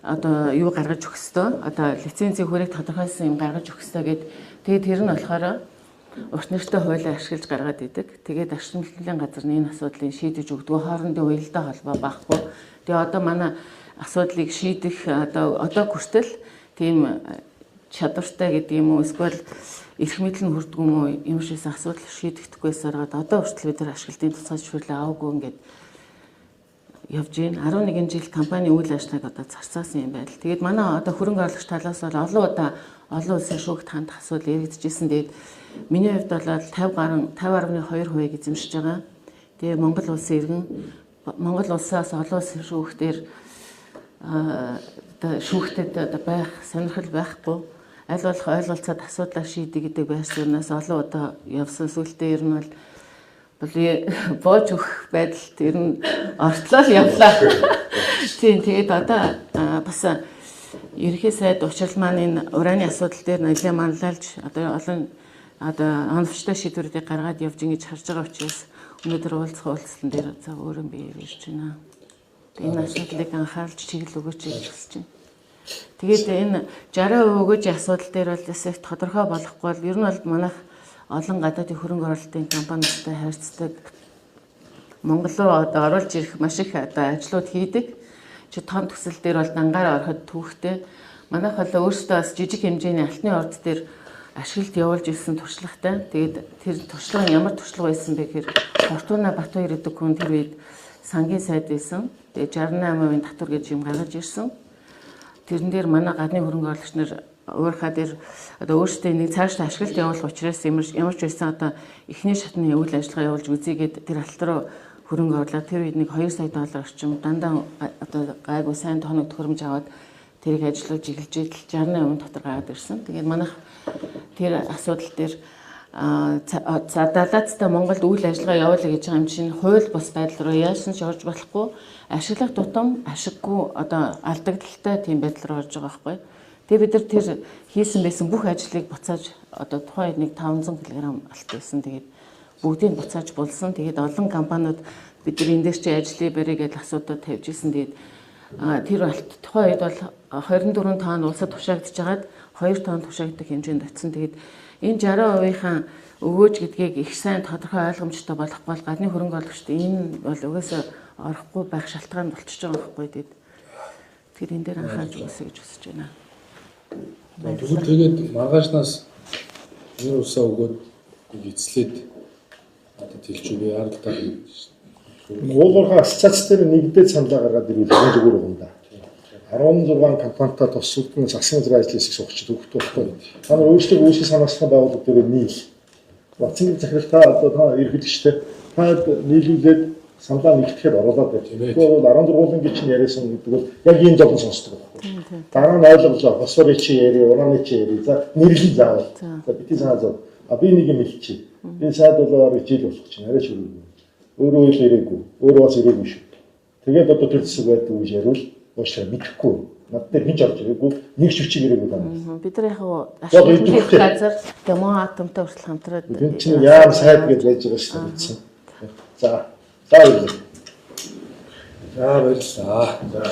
одоо юу гаргаж өгөх ёстой. Одоо лицензийн хүрэг тодорхойлсон юм гаргаж өгөх ёстой гэд. Тэгээд тэр нь болохоор урт нэртэй хуулиа ашиглаж гаргаад идэг. Тэгээд ашиглалтын газар нь энэ асуудлыг шийдэж өгдөг. Хоорондын уялдаа холбоо байхгүй. Тэгээ одоо манай асуудлыг шийдэх одоо хүртэл тийм чадвартай гэдэг юм уу эсвэл эрх мэдэл нь хүрдгүй юм уу юм шигээс асуудал шийдэгдэхгүйс аргаад одоо хүртэл бид нар ашиглалтын тусгай зөвшөөрлөө аваагүй ингээд явж байна. 11 жил компани үйл ажиллагааг одоо зарцаасан юм байна. Тэгээд манай одоо хөрөнгө оруулагч талаас бол олон удаа олон улсын шүүхт хандах асуудал яригдчихсэн. Тэгээд миний хувьд бол 50 гаруй 50.2% эзэмшиж байгаа. Тэгээ Монгол улсын иргэн Монгол улсаас олон улсын шүүхтэр одоо шүүхтэд одоо байх сонирхол байхгүй. Аль болох ойлголцоод асуудлаа шийдэх гэдэг байр сууриас олон удаа явсан. Сүүлдээ ер нь бол боож өгөх байдалд ер нь ортлоо л явлаа. Тийм, тэгээд одоо бас ерөнхий сайд учрал маань энэ ураны асуудал дээр нэлээд манлайлж одоо олон одоо оновчтой шийдвэрүүдийг гаргаад явж ингэж харж байгаа учраас өнөөдөр уулзах уулзалтан дээр за өөрөө би ярьж байна. Энэ асуудлыг анхаарч чиглэл өгөөч гэж хүсэж байна. Тэгээд энэ 60% өгөөж асуудал дээр бол бас их тодорхой болохгүй бол ер нь бол манайх олон гадаадын хөрөнгө оруулалтын компаниудтай харьцдаг. Монгол руу одоо оруулж ирэх маш их одоо ажлууд хийдэг. Чи том төсөл дээр бол дангаараа ороход түүхтэй. Манайх бол өөрсдөө бас жижиг хэмжээний алтны орд дээр ашиглалт явуулж ирсэн туршлагатай. Тэгээд тэр туршлага нь ямар туршлага байсан бэ гэхээр Фортуна Батбаяр гэдэг хүн тэр үед сангийн сайд байсан. Тэгээд 68% татвар гэж юм гаргаж ирсэн. Тэрэн дээр манай гадны хөрөнгө оруулагч нар Уурхай дээр одоо өөрсдөө нэг цаашдаа ашиглалт явуулах учраас ямар ч байсан одоо эхний шатны үйл ажиллагаа явуулж үзьгээд тэр алт руу хөрөнгө оруулаад тэр үед нэг 2 сая доллар орчим дандаа одоо гайгүй сайн тоног төхөөрөмж аваад тэрийг ажиллуулж эхэлж идэл 68 дотор гараад ирсэн. Тэгээд манайх тэр асуудал дээр за далаацтай Монголд үйл ажиллагаа явуулъя гэж байгаа юм чинь хууль бус байдал руу яасан ч орж болохгүй, ашиглах тутам ашиггүй одоо алдагдaltaй тийм байдал руу орж байгаа байхгүй. Тэгээ бид нар тэр хийсэн байсан бүх ажлыг буцааж одоо тухайн үед нэг 500 кг алт байсан. Тэгээд бүгдийг буцааж булсан. Тэгээд олон компаниуд бид нар энэ дээр чи ажлыг барья гэж асуудал тавьж исэн. Тэгээд тэр алт тухайн үед бол 24 тонн улсад тушаагдж хагаад 2 тонн тушаагдах хэмжээнд очсон. Тэгээд энэ 60%-ийнхаа өгөөж гэдгийг их сайн тодорхой ойлгомжтой болохгүй бол гадны хөрөнгө оруулагчид энэ бол угаасаа орохгүй байх шалтгаан болчихж байгаа байхгүй. Тэгээд тэр энэ дээр анхаарч үсэ гэж хүсэж байна. Тэгвэл тэгээд маргаашнаас энэ усаа өгөөд эцлээд одоо тэлж үгүй яралдаа. Уулуурхай ассоциац дээр нэгдээд саналаа гаргаад ирвэл энэ зүгээр юм да. 16 компанитай тусалдан засгийн газрын ажил хэсэг суугч өгөх байхгүй. Та нар өөрсдөө үүсгэн санаачлах байгууллага дээр нийл. Вацын захирал та одоо та ерөнхийлөгчтэй та нийлүүлээд саналаа нэгтгэхэд оруулаад байж. Тэгэхгүй бол 16-ын чинь яриасан гэдэг бол яг ийм зовлон сонсдог байхгүй. Дараа нь ойлголоо. Фосфорын чи яри, ураны чи яри. За нэрлэн заавал. За бити санаа зов. А би нэг юм хэлчихье. Би сайд болоо жил болох чинь арай ч өрөөгүй. Өөрөө л ирээгүй. Өөрөө бас ирээгүй шүү. Тэгээд одоо тэр зэсэг байдаг гэж яриул уушлаа мэдэхгүй. Над дээр хинч орж ирээгүй. Нэг ч хүчиг ирээгүй даа. Бид нар яг ашиглах газар Демо атомтай хүртэл хамтраад энэ чинь яам сайд гэж байж байгаа шүү дээ мэдсэн. За. За баярлалаа. За баярлалаа. За.